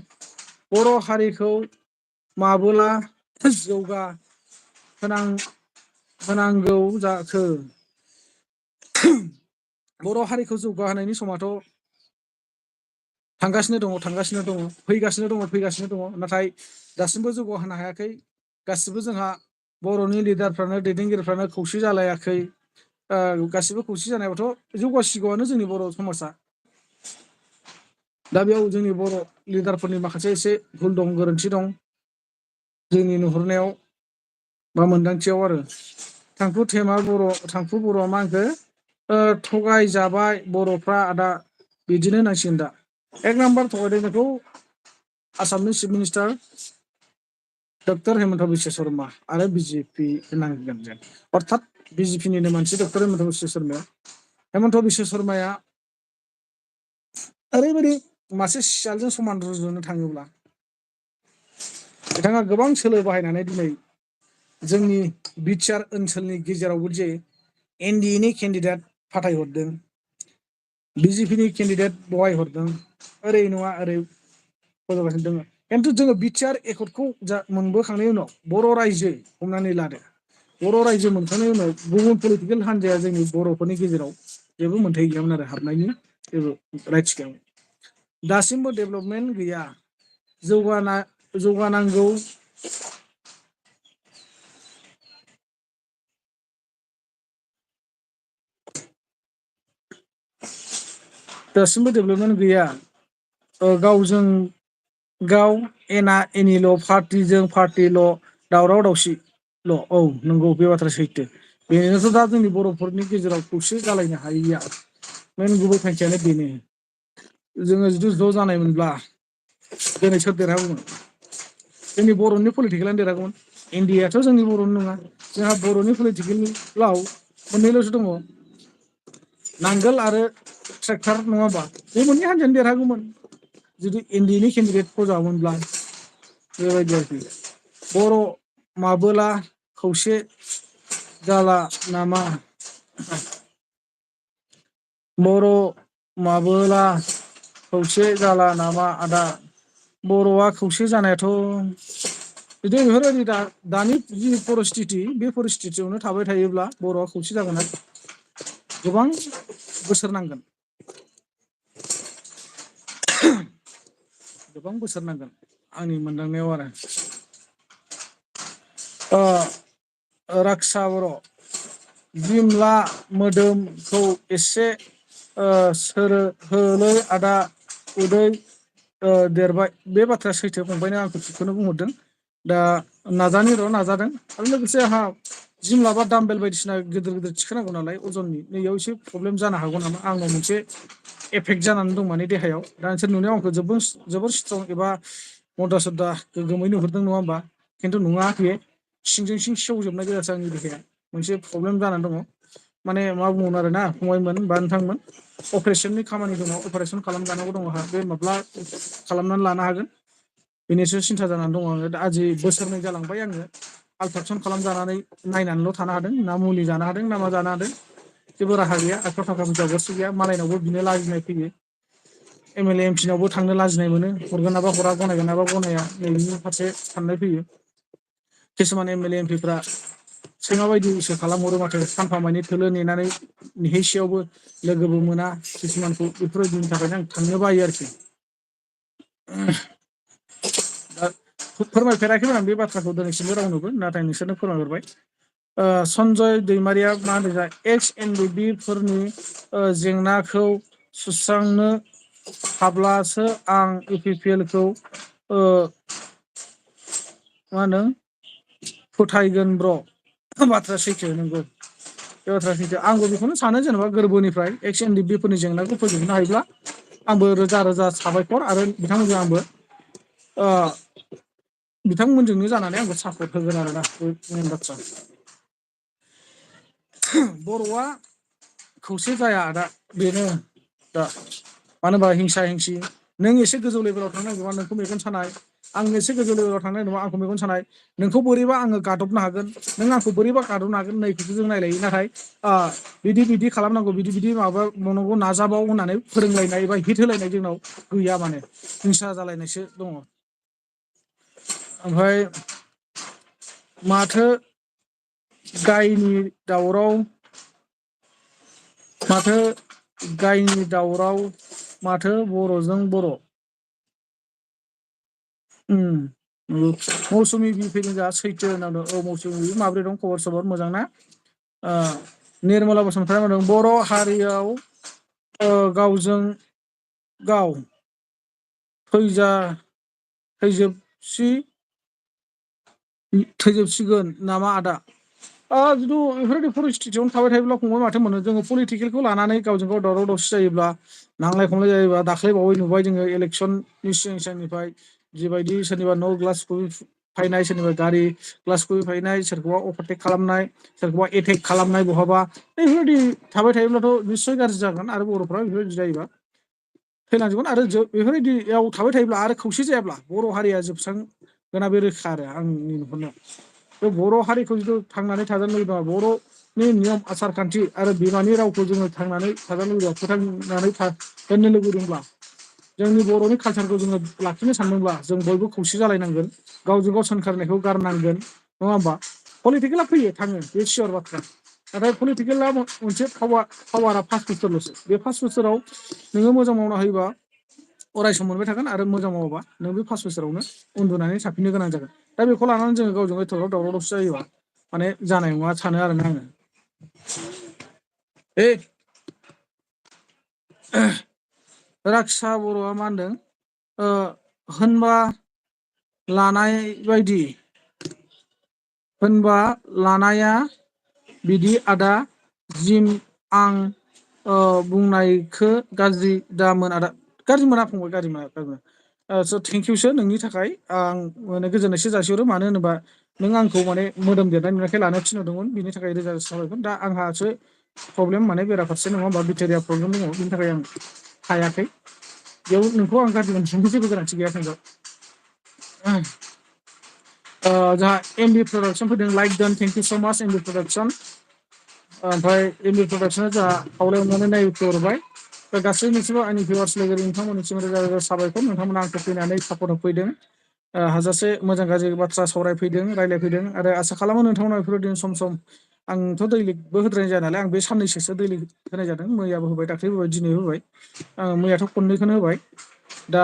बर' हारिखौ माबोला जौगा होनांगौ जाखो? बर' हारिखौ जौगाहोनायनि समाथ' थांगासिनो दङ, फैगासिनो दङ। नाथाय दासिमबो जौगाहोनो हायाखै। गासिबो जोंहा बर'नि लिडारफ्रानो दैदेनगिरिफ्रानो खौसे जालायाखै। गासिबो खौसे जानायबाथ' जौगासिगौआनो जोंनि बर' समाजा। दा बेयाव जोंनि बर' लिडारफोरनि माखासे एसे भुल दं, गोरोन्थि दं। जोंनि नुहुरनायाव बा मोनदांथियाव आरो। थांखु बर'आ मा होनखो? थगायजाबाय बर'फ्रा आदा बिदिनो होनांसिगोन दा। एक नाम्बार थगायदों बेखौ आसामनि chief minister doctor Hemant Biswa Sharma आरो बिजेपि होनांगोन जों। अर्थात बिजेपिनिनो मानसि डक्टर हेमन्त बिश्व शर्माया ओरैबायदि मासे सियालजों समान रुजुनो थाङोब्ला बिथाङा गोबां सोलो बाहायनानै दिनै जोंनि बिटिआर ओनसोलनि गेजेरावबो जे एनडिएनि केन्डिडेट फाथायहरदों, बिजेपिनि केन्डिडेट बहायहरदों, ओरै नङा ओरै फोजागासिनो दङ। खिन्थु जोङो बिटिआर एकर्डखौ मोनबोखांनायनि उनाव बर' रायजो हमनानै लादो। बर' रायजो मोनखांनायनि उनाव गुबुन पलिटिकेल हान्जाया जोंनि बर'फोरनि गेजेराव जेबो मोनथाय गैयामोन आरो हाबनायनि जेबो राइट्स गैयामोन। दासिमबो डेभेलपमेन्ट गैया। जौगानांगौ दासिमबो डेभेलपमेन्ट गैया। गावजों गाव एना एनिल' पार्टिजों पार्टिल' दावराव दावसिल'। औ नंगौ बे बाथ्राया सैथो। बेनोथ' दा जोंनि बर'फोरनि गेजेराव खौसे जालायनो हायैया मेन गुबै थांखियानो बेनो। जोङो जुदि ज' जानायमोनब्ला दिनै सोर देरहागौमोन? जोंनि बर'नि पलिटिकेलानो देरहागौमोन। इन्डियाथ' जोंनि बर'नि नङा। जोंहा बर'नि पलिटिकेलाव मोननैल'सो दङ, नांगोल आरो ट्रेक्टर नङा होमबा? बे मोननै हान्जायानो देरहागौमोन जुदि एनडिएनि केन्डिडेट फोजावोमोनब्ला। बेबायदि आरोखि। बर' माबोला खौसे जाला नामा? बर' माबोला खौसे जाला नामा आदा? बर'आ खौसे जानायाथ' बिदि बेफोरबायदि दानि जि परिस्थिति बे परिस्थितियावनो थाबाय थायोब्ला बर'आ खौसे जागोना गोबां बोसोर नांगोन। गोबां बोसोर नांगोन आंनि मोनदांनायाव आरो। राक्सा बर' बिमला मोदोमखौ एसे सोरोहोलै आदा उदै देरबाय। बे बाथ्राया सैथो फंबायनो आंखौ थिगखौनो बुंहरदों। दा नाजानि र' नाजादों आरो लोगोसे आंहा जिम लाबा दामबेल बायदिसिना गिदिर गिदिर थिखोनांगौ नालाय अजननि नैयाव एसे प्रब्लेम जानो हागौ नामा? आंनाव मोनसे एफेक्ट जानानै दं माने देहायाव। दा नोंसोर नुनायाव आंखौ जोबोर स्ट्रं एबा मदा सदा गोग्गोमै नुहुरदों नङा होमबा? खिन्थु नङा बे सिंजों सिं सेवजोबनाय गोजासो आंनि देहाया। मोनसे प्रब्लेम जानानै दङ। माने मा बुंबावनो आरोना फंबायमोन बा नोंथांमोन, अपारेसननि खामानि दङ, अपारेसन खालामजानांगौ दङ आंहा। बे माब्ला खालामनानै लानो हागोन बेनिसो सिन्था जानानै दङ आङो। दा आजि बोसोरनै जालांबाय आङो आल्ट्रासाउन्ड खालामजानानै नायनानैल' थानो हादों, ना मुलि जानो हादों ना मा जानो हादों जेबो राहा गैया। आखायाव थाखा फैसा गरसे गैया। मालायनावबो बिनो लाजिनाय फैयो। एमएलए एमपिनावबो थांनो लाजिनाय मोनो। हरगोन नाबा हरा, गनायगोन नाबा गनाया, नैबेनि फारसे साननाय फैयो। किसुमान एमएलए एमपिफ्रा सैमा बायदिसो खालामहरो माथो सानफा मानि थोलो नेनानै नेहैसेयावबो लोगोबो मोना किसुमानखौ बेफोरबायदिनि थाखायनो आं थांनो बायो आरोखि दा फोरमायफेराखैमोन आं बे बाथ्राखौ दिनैसिमबो रावनोबो नाथाय नोंसोरनो फोरमायहरबाय सन्जय दैमारिया मा होनदों एक्स एनडिबि फोरनि जेंनाखौ सुस्रांनो हाब्लासो आं इउपिपिएल खौ मा होनो फोथायगोन ब्र बाथ्राया सैथो नंगौ बे बाथ्राया सैथो आंबो बेखौनो सानो जेनेबा गोरबोनिफ्राय एक्स एनडिबि फोरनि जेंनाखौ फोजोबनो हायोब्ला आंबो रोजा रोजा साबायखर आरो बिथांमोनजों आंबो बिथांमोनजोंनो जानानै आंबो सापर्ट होगोन आरोना बे मेन बाथ्रा बर'आ खौसे जाया दा बेनो दा मानो होनबा हिंसा हिंसि नों एसे गोजौ लेभेलाव थांनो नागिरबा नोंखौ मेगन सानाय आं एसे गोजौ लेभेलाव थांनो नागिरबा आंखौ मेगन सानाय नोंखौ बोरैबा आङो गादबनो हागोन नों आंखौ बोरैबा गादबनो हागोन नैखौसो जों नायलायो नाथाय बिदि बिदि खालामनांगौ बिदि बिदि माबा मावनांगौ नाजाबाव होननानै फोरोंलायनाय एबा हित होलायनाय जोंनाव गैया माने हिंसा जालायनायसो दङ ओमफ्राय माथो गायनि दावराव माथो बर'जों बर' मौसुमि फैदों जोंहा सैथो होननानै औ मौसुमि माब्रै दं खबर सबर मोजां ना निर्मला बसुमतारी बुंदों बर' हारियाव गावजों गाव थैजोबसिगोन नामा आदा जुदि बेफोरबायदि परिस्थितियावनो थाबाय थायोब्ला फंबाय माथो मोनो जोङो पलिटिकेलखौ लानानै गावजों गाव दावराव दावसि जायोब्ला नांलाय खमलाय जायोबा दाख्लै बावै नुबाय जोङो इलेकसननि सिगां सिगांनिफ्राय जिबायदि सोरनिबा न' ग्लास फायनाय सोरनिबा गारि ग्लास फायनाय सोरखौबा अभारटेक खालामनाय सोरखौबा एटेक खालामनाय बहाबा बेफोरबायदि थाबाय थायोब्लाथ' निस्सय गाज्रि जागोन आरो बर'फ्रा बेफोरबायदि जायोबा थैनांजोबगोन आरो बेफोरबायदियाव थाबाय थायोब्ला आरो खौसे जायाब्ला बर' हारिया जोबस्रांगोना बे रोखा आरो आंनि नुहुरनायाव बे बर' हारिखौ जुदि थांनानै थाजानो लुबैदोंबा बर'नि नियम आसार खान्थि आरो बिमानि रावखौ जोङो थांनानै थाजानो लुबैदोंबा फोथांनानै दोननो लुबैदोंब्ला जोंनि बर'नि कालसारखौ जोङो लाखिनो सानदोंब्ला जों बयबो खौसे जालायनांगोन गावजों गाव सोंखारनायखौ गारनांगोन नङा होमबा पलिटिकेला फैयो थाङो बे सियर बाथ्रा नाथाय पलिटिकेला मोनसे पावारा 5 बोसोरल'सो बे 5 बोसोराव नोङो मोजां मावना होयोबा अरायसम मोनबाय थागोन आरो मोजां मावोबा नों बे 5 बोसोरावनो उन्दुनानै थाफिननो गोनां जागोन दा बेखौ लानानै जोङो गावजों गाव एथ'ग्राब दावराव दावसि जायोबा माने जानाय नङा सानो आरोना आङो राक्सा बर'आ मा होनदों होनबा लानाया बिदि आदा जिम आं बुंनायखौ गाज्रि दामोन आदा गाज्रि मोना फंबाय गाज्रि मोना स' थेंकिउसो नोंनि थाखाय आं माने गोजोननायसो जासिहरो मानो होनोबा नों आंखौ माने मोदोम देरनाय नुनायखाय लानो थिनहरदोंमोन बिनि थाखाय रोजा रोजा साबायखर दा आंहासो प्रब्लेम माने बेराफारसे नङा होमबा बिथोरिया प्रब्लेम दङ बिनि थाखाय आं हायाखै बेयाव नोंखौ आं गाज्रि मोनथिनो जेबो गोनांथि गैया फंबाय जोंहा एमबि प्रडाक्सन फैदों like don thank you so' माच एमबि प्रडाक्सन ओमफ्राय एमबि प्रडाक्सना जोंहा खावलायनानै नायहरबाय दा गासै मोनसेबो आंनि भिउवार्स लोगो नोंथांमोननिसिम रोजा रोजा साबायखर नोंथांमोना आंखौ फैनानै सापर्ट होफैदों हाजासे मोजां गाज्रि बाथ्रा सावरायफैदों रायलायफैदों आरो आसा खालामो नोंथांमोना बेफोरबायदिनो सम सम आंथ' दैलिगबो होद्रायनाय जाया नालाय आं बे साननैसोसो दैलिग होनाय जादों मैयाबो होबाय दाख्लैबो होबाय दिनैबो होबाय मैयाथ' खननैखौनो होबाय दा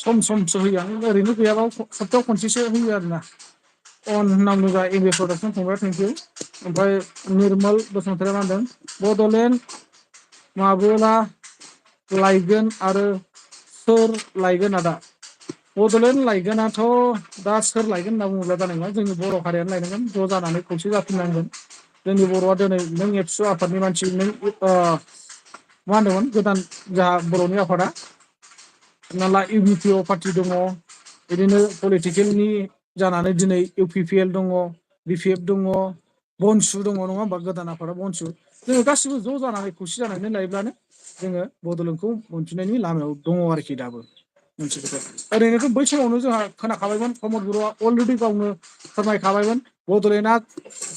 सम समसो होयो आं ओरैनो गैयाबा सप्तायाव खनसेसो होयो आरोना नामनिबा एमबि प्रडाक्सन फंबाय थेंकिउ ओमफ्राय निर्मल बसुमतारीया मा होनदों बड'लेण्ड माबोला लायगोन आरो सोर लायगोन आदा बड'लेण्ड लायगोनाथ' दा सोर लायगोन होनना बुङोब्ला जानाय नङा जोंनि बर' हारियानो लायनांगोन ज' जानानै खौसे जाफिननांगोन जोंनि बर'आ दिनै नों एबसु आफादनि मानसि नों मा होनदोंमोन गोदान जोंहा बर'नि आफादा हमना ला इउपिपिअ पार्टि दङ बिदिनो पलिटिकेलनि जानानै दिनै इउ पि पि एल दङ बि पि एफ दङ बनसु दङ नङा होमबा गोदान आफादा बनसु जोङो गासिबो ज' जानानै खौसे जानानै लायोब्लानो जोङो बड'लेण्डखौ मोनफिननायनि लामायाव दङ आरोखि दाबो मोनसे खोथा ओरैनोथ' बै समावनो जोंहा खोनाखाबायमोन प्रमद बर'आ अलरेडि गावनो फोरमायखाबायमोन बड'लेण्डआ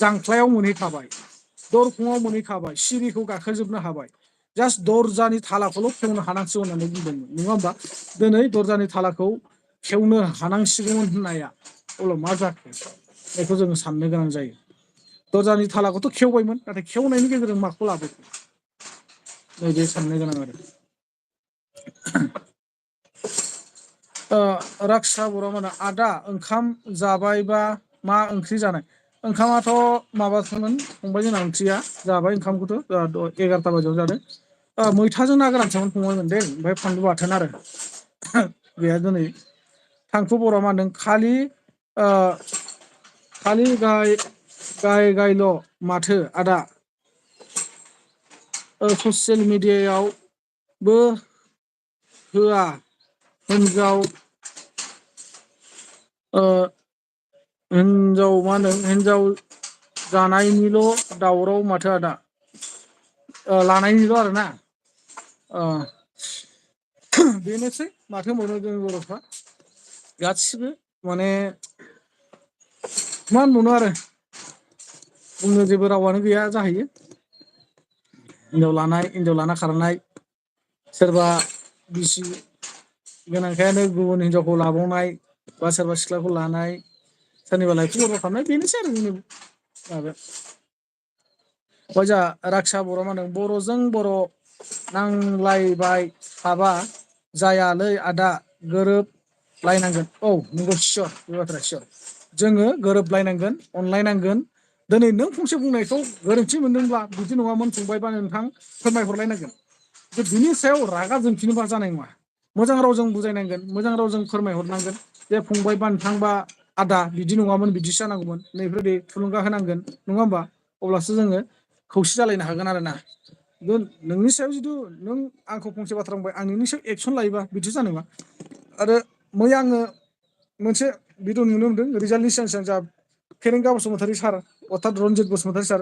जांख्लायाव मोनहैखाबाय दरखंआव मोनहैखाबाय सिरिखौ गाखोजोबनो हाबाय जास्ट दरजानि थालाखौल' खेवनो हानांसिगौ होननानै बुंदोंमोन नङा होमबा दिनै दरजानि थालाखौ खेवनो हानांसिगौमोन होननाया अब्ला मा जाखो बेखौ जोङो साननो गोनां जायो। दरजानि थालाखौथ' खेवबायमोन, नाथाय खेवनायनि गेजेरजों माखौ लाबोखो नैबे साननो गोनां आरो। राक्सा बर'आ मा होनो, आदा ओंखाम जाबायबा मा ओंख्रि जानाय? ओंखामाथ' माबासोमोन फंबाय जोंना ओंख्रिया, जाबाय ओंखामखौथ' 11ता बाजियाव जादों। मैथाजों ना गोरानसोमोन फंबायमोन दे, ओमफ्राय फानलु बाथोन आरो। गैया दिनै। थांखु बर'आ मा होनदों, खालि गायल' माथो आदा, ससियेल मिडियायावबो होआ हिनजाव मा होनो, हिनजाव जानायनिल' दावराव माथो आदा, लानायनिल' आरोना। बेनोसै माथो होनबावनो जों बर'फ्रा गासिबो माने मा होनबावनो आरो, बुंनो जेबो रावानो गैया जाहैयो। हिनजाव लाना खारनाय, सोरबा बिसि गोनांखायानो गुबुन हिनजावखौ लाबावनाय, बा सोरबा सिख्लाखौ लानाय, सोरनिबा लाइफखौ बरबाद खालामनाय, बेनोसै आरो जोंनि माबाया। ओमफ्राय जोंहा राक्सा बर'आ मा होनदों, बर'जों बर' नांलायबाय थाबा जायालै आदा, गोरोबलायनांगोन। औ नंगौ, सियर बे बाथ्राया सियर। जोङो गोरोबलायनांगोन, अनलायनांगोन। दिनै नों फंसे बुंनायखौ गोरोन्थि मोनदोंब्ला, बिदि नङामोन फंबाय बा नोंथां, फोरमायहरलायनांगोन। बिनि सायाव रागा जोंफिनोबा जानाय नङा। मोजां रावजों बुजायनांगोन, मोजां रावजों फोरमायहरनांगोन, जे फंबाय बा नोंथां बा आदा बिदि नङामोन, बिदिसो जानांगौमोन, नैफोरबायदि थुलुंगा होनांगोन, नङा होमबा? अब्लासो जोङो खौसे जालायनो हागोन आरोना। नोंनि सायाव जिथु नों आंखौ फंसे बाथ्रा बुंबाय, आं नोंनि सायाव एक्सन लायोबा बिदि जानाय नङा। आरो मैया आङो मोनसे भिडिअ नुनो मोनदों, रिजाल्टनि सिगां सिगां जा फेरेंगा बसुमतारी सार, अर्थात रन्जित बसुमतारी सार,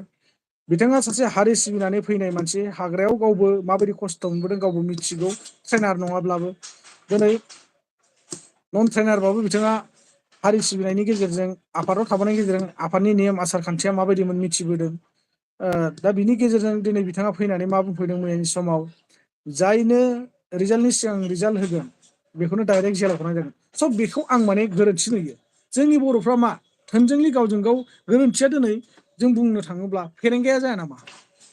बिथाङा सासे हारि सिबिनानै फैनाय मानसि, हाग्रायाव गावबो माबायदि खस्थ' मोनबोदों गावबो मिथिगौ, ट्रेनार नङाब्लाबो। दिनै नन ट्रेनारबाबो बिथाङा हारि सिबिनायनि गेजेरजों, आफादाव थाबोनायनि गेजेरजों आफादनि नेम आसार खान्थिया माबायदिमोन मिथिबोदों। दा बिनि गेजेरजों दिनै बिथाङा फैनानै मा बुंफैदों मैयानि समाव, जायनो रिजाल्टनि सिगां रिजाल्ट होगोन, बेखौनो डाइरेक्ट जेलाव हरनाय जागोन। स' बेखौ आं माने गोरोन्थि नुयो। जोंनि बर'फ्रा मा थोंजोंनि गावजों गाव गोरोन्थिया, दिनै जों बुंनो थाङोब्ला फेरेंगाया जाया नामा,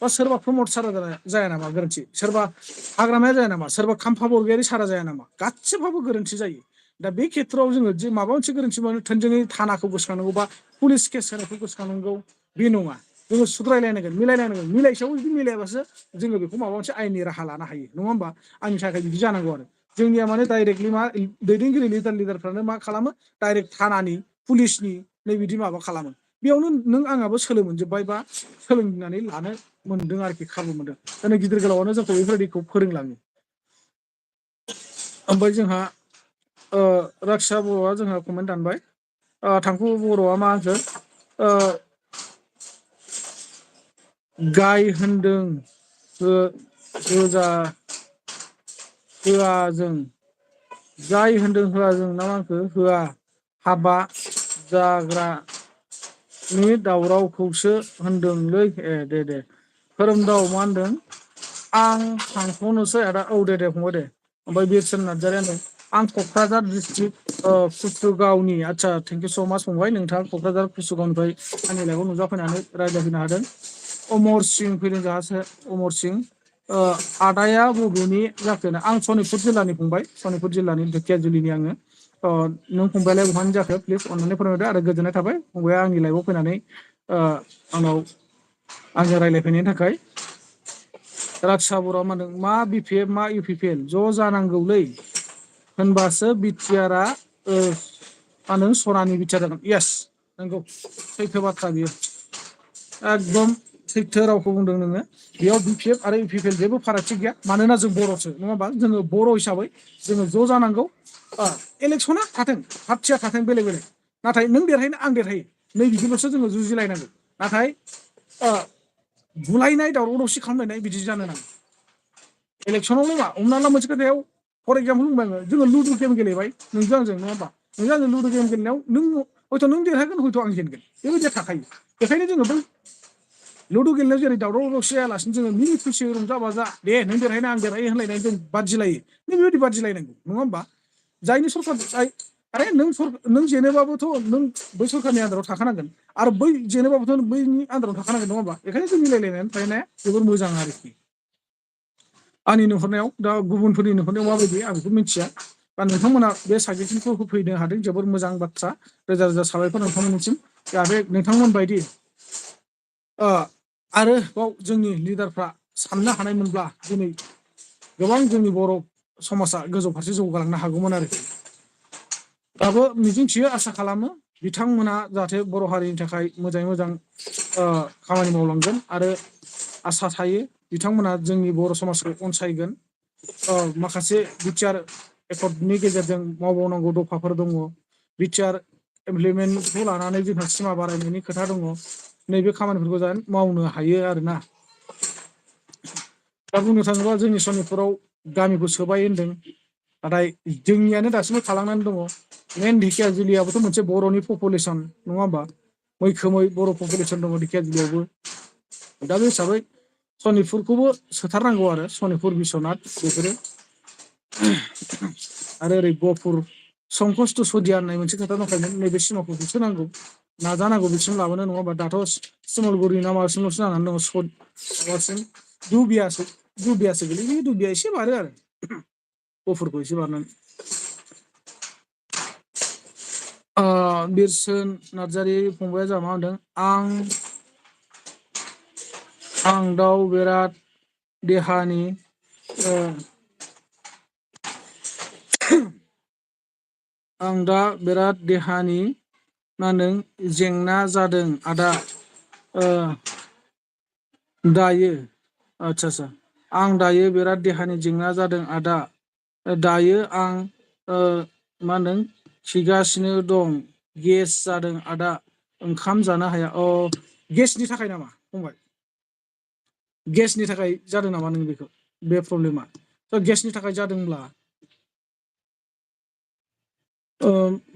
बा सोरबा प्रमद सारा जाया नामा गोरोन्थि, सोरबा हाग्रामाया जाया नामा, सोरबा खाम्फा बरग'यारि सारा जाया नामा, गासिबाबो गोरोन्थि जायो। दा बे खेथ्रआव जोङो जे माबा मोनसे गोरोन्थि मावनो थोंजोङै थानाखौ गोसोखांनांगौ, बा पुलिस केस होनायखौ गोसोखांनांगौ, बे नङा। जोङो सुद्रायलायनांगोन, मिलायलायनांगोन, मिलायसेयावबो जुदि मिलायाबासो जोङो बेखौ माबा मोनसे आयेननि राहा लानो हायो, नङा होमबा? आंनि थाखाय बिदि जानांगौ आरो। जोंनिया माने डाइरेक्टलि मा, दैदेनगिरि लिडारफ्रानो मा खालामो, डाइरेक्ट थानानि पुलिसनि नै बिदि माबा खालामो। बेयावनो नों आंहाबो सोलो मोनजोब्बाय, बा सोलोंनानै लानो मोनदों आरोखि, खाबु मोनदों। दिनै गिदिर गोलावानो जोंखौ बेफोरबायदिखौ फोरोंलाङो। ओमफ्राय जोंहा राक्सा बर'आ जोंहा कमेन्ट दानबाय, थांखु बर'आ मा होनखो, गाय होनदों होआ जों, जाय होनदों होआ जों, ना मा होनखो, होआ हाबा जाग्रानि दावरावखौसो होनदोंलै। ए दे खोरोमदाव मा होनदों, आं थांथ'नोसै आदा। औ दे फंबाय दे। ओमफ्राय बिरसोन नार्जारिया होनदों, आं क'क्राझार डिस्ट्रिक्ट कुसुगावनि। आदसा थेंक इउ स' माच फंबाय, नोंथाङा क'क्राझार कुसुगावनिफ्राय आंनि लाइभआव नुजाफैनानै रायज्लायफैनो हादों। अमर सिं फैदों जोंहा, अमर सिं, आदाया बबेनि जाखो? आं सनितपुर जिल्लानि फंबाय, सनितपुर जिल्लानि ढेकियाजुलिनि आङो। नों फंबायालाय बहानि जाखो? प्लिज अननानै फोरमायदो। आरो गोजोननाय थाबाय फंबाया आंनि लाइभआव फैनानै आंजों रायज्लायफैनायनि थाखाय। राक्सा बर'आ मा होनदों, मा बि पि एफ मा इउ पि पि एल ज' जानांगौलै, होनबासो बिटिआरआ मा होनो, सनानि बिटिआर जागोन। इयेस, नंगौ, सैथो बाथ्रा बियो, एकदम सैथो रावखौ बुंदों नोङो। बेयाव बि पि एफ आरो इउ पि पि एल जेबो फारागथि गैया, मानोना जों बर'सो, नङा होमबा? जोङो बर' हिसाबै जोङो ज' जानांगौ। इलेक्सना थाथों, पार्टिया थाथों बेलेग बेलेग, नाथाय नों देरहायो आं देरहायो, नै बिदिल'सो जोङो जुजिलायनांगौ। नाथाय बुलायनाय, दावराव दावसि खालामलायनाय बिदि जानो नाङा। इलेक्सनावल' मा, हमना ला मोनसे खोथायाव, फर एक्जामपल बुंबाय आङो, जोङो लुदु गेम गेलेबाय नोंजों आंजों, नङा होमबा? नोंजों आंजों लुदु गेम गेलेनायाव हयथ' नों देरहागोन, हयथ' आं जेनगोन, बेबायदिया थाखायो। बेखायनो जोङो बै लुदु गेलेनायाव जेरै दावराव दावसि जायालासिनो जोङो मिनि खुसि रंजा बाजा, दे नों देरहायो आं देरहायो होनलायनाय जों बादिलायो, बेबायदि बादिलायनांगौ, नङा होमबा? जायनि सरखार आरे नों जेनोबाबोथ' नों बै सरखारनि आन्दाराव थाखानांगोन आरो बै जेनोबाबोथ' बैनि आन्दाराव थाखानांगोन नङा होमबा बेखायनो जों मिलायलायनानै थानाया जोबोर मोजां आरोखि आंनि नुहुरनायाव दा गुबुनफोरनि नुहुरनायाव माबायदि आं बेखौ मिथिया दा नोंथांमोना बे साजेसनखौ होफैनो हादों जोबोर मोजां बाथ्रा रोजा रोजा साबायखर नोंथांमोननिसिम जाहाथे नोंथांमोन बायदि आरोबाव जोंनि लिडारफ्रा साननो हानायमोनब्ला दिनै गोबां जोंनि बर' समाजा गोजौ फारसे जौगालांनो हागौमोन आरोखि दाबो मिजिंथियो आसा खालामो बिथांमोना जाहाथे बर' हारिनि थाखाय मोजाङै मोजां खामानि मावलांगोन आरो आसा थायो बिथांमोना जोंनि बर' समाजखौ अनसायगोन माखासे बिटिआर एकर्डनि गेजेरजों मावबावनांगौ दफाफोर दङ बिटिआर इमप्लिमेन्टखौ लानानै जोंहा सिमा बारायनायनि खोथा दङ नैबे खामानिफोरखौ जों मावनो हायो आरोना दा बुंनो थाङोब्ला जोंनि सनितपुराव गामिखौ सोबाय होनदों नाथाय जोंनियानो दासिमबो थालांनानै दङ मेन ढेकियाजुलियाबोथ' मोनसे बर'नि पपुलेसन नङा होमबा मैखोमै बर' पपुलेसन दङ ढेकियाजुलियावबो दा बे हिसाबै सनितपुरखौबो सोथारनांगौ आरो सनितपुर बिस्वनाथ बेफोरो आरो ओरै गहपुर संकष्ट सदिया होननाय मोनसे खोथा दंखायोमोन नैबे सिमाखौ होसोनांगौ नाजानांगौ बिसिम लाबोनो नङा होमबा दाथ' सिमलगुरि ना माबासिमल'सो जानानै दङ माबासिम दुबियासो गोलैयो दुबिया एसे बारो आरो गहपुरखौ एसे बारनानै बिरसोन नार्जारि फंबाया जोंहा मा होनदों आं दाउ बेराद देहानि आं दा बेराद देहानि मा होनदों जेंना जादों आदा दायो आदसा आं दायो बिराद देहानि जेंना जादों आदा दायो आं मा होनदों खिगासिनो दं गेस जादों आदा ओंखाम जानो हाया गेसनि थाखाय नामा फंबाय गेसनि थाखाय जादों नामा नों बेखौ बे प्रब्लेमा थ' गेसनि थाखाय जादोंब्ला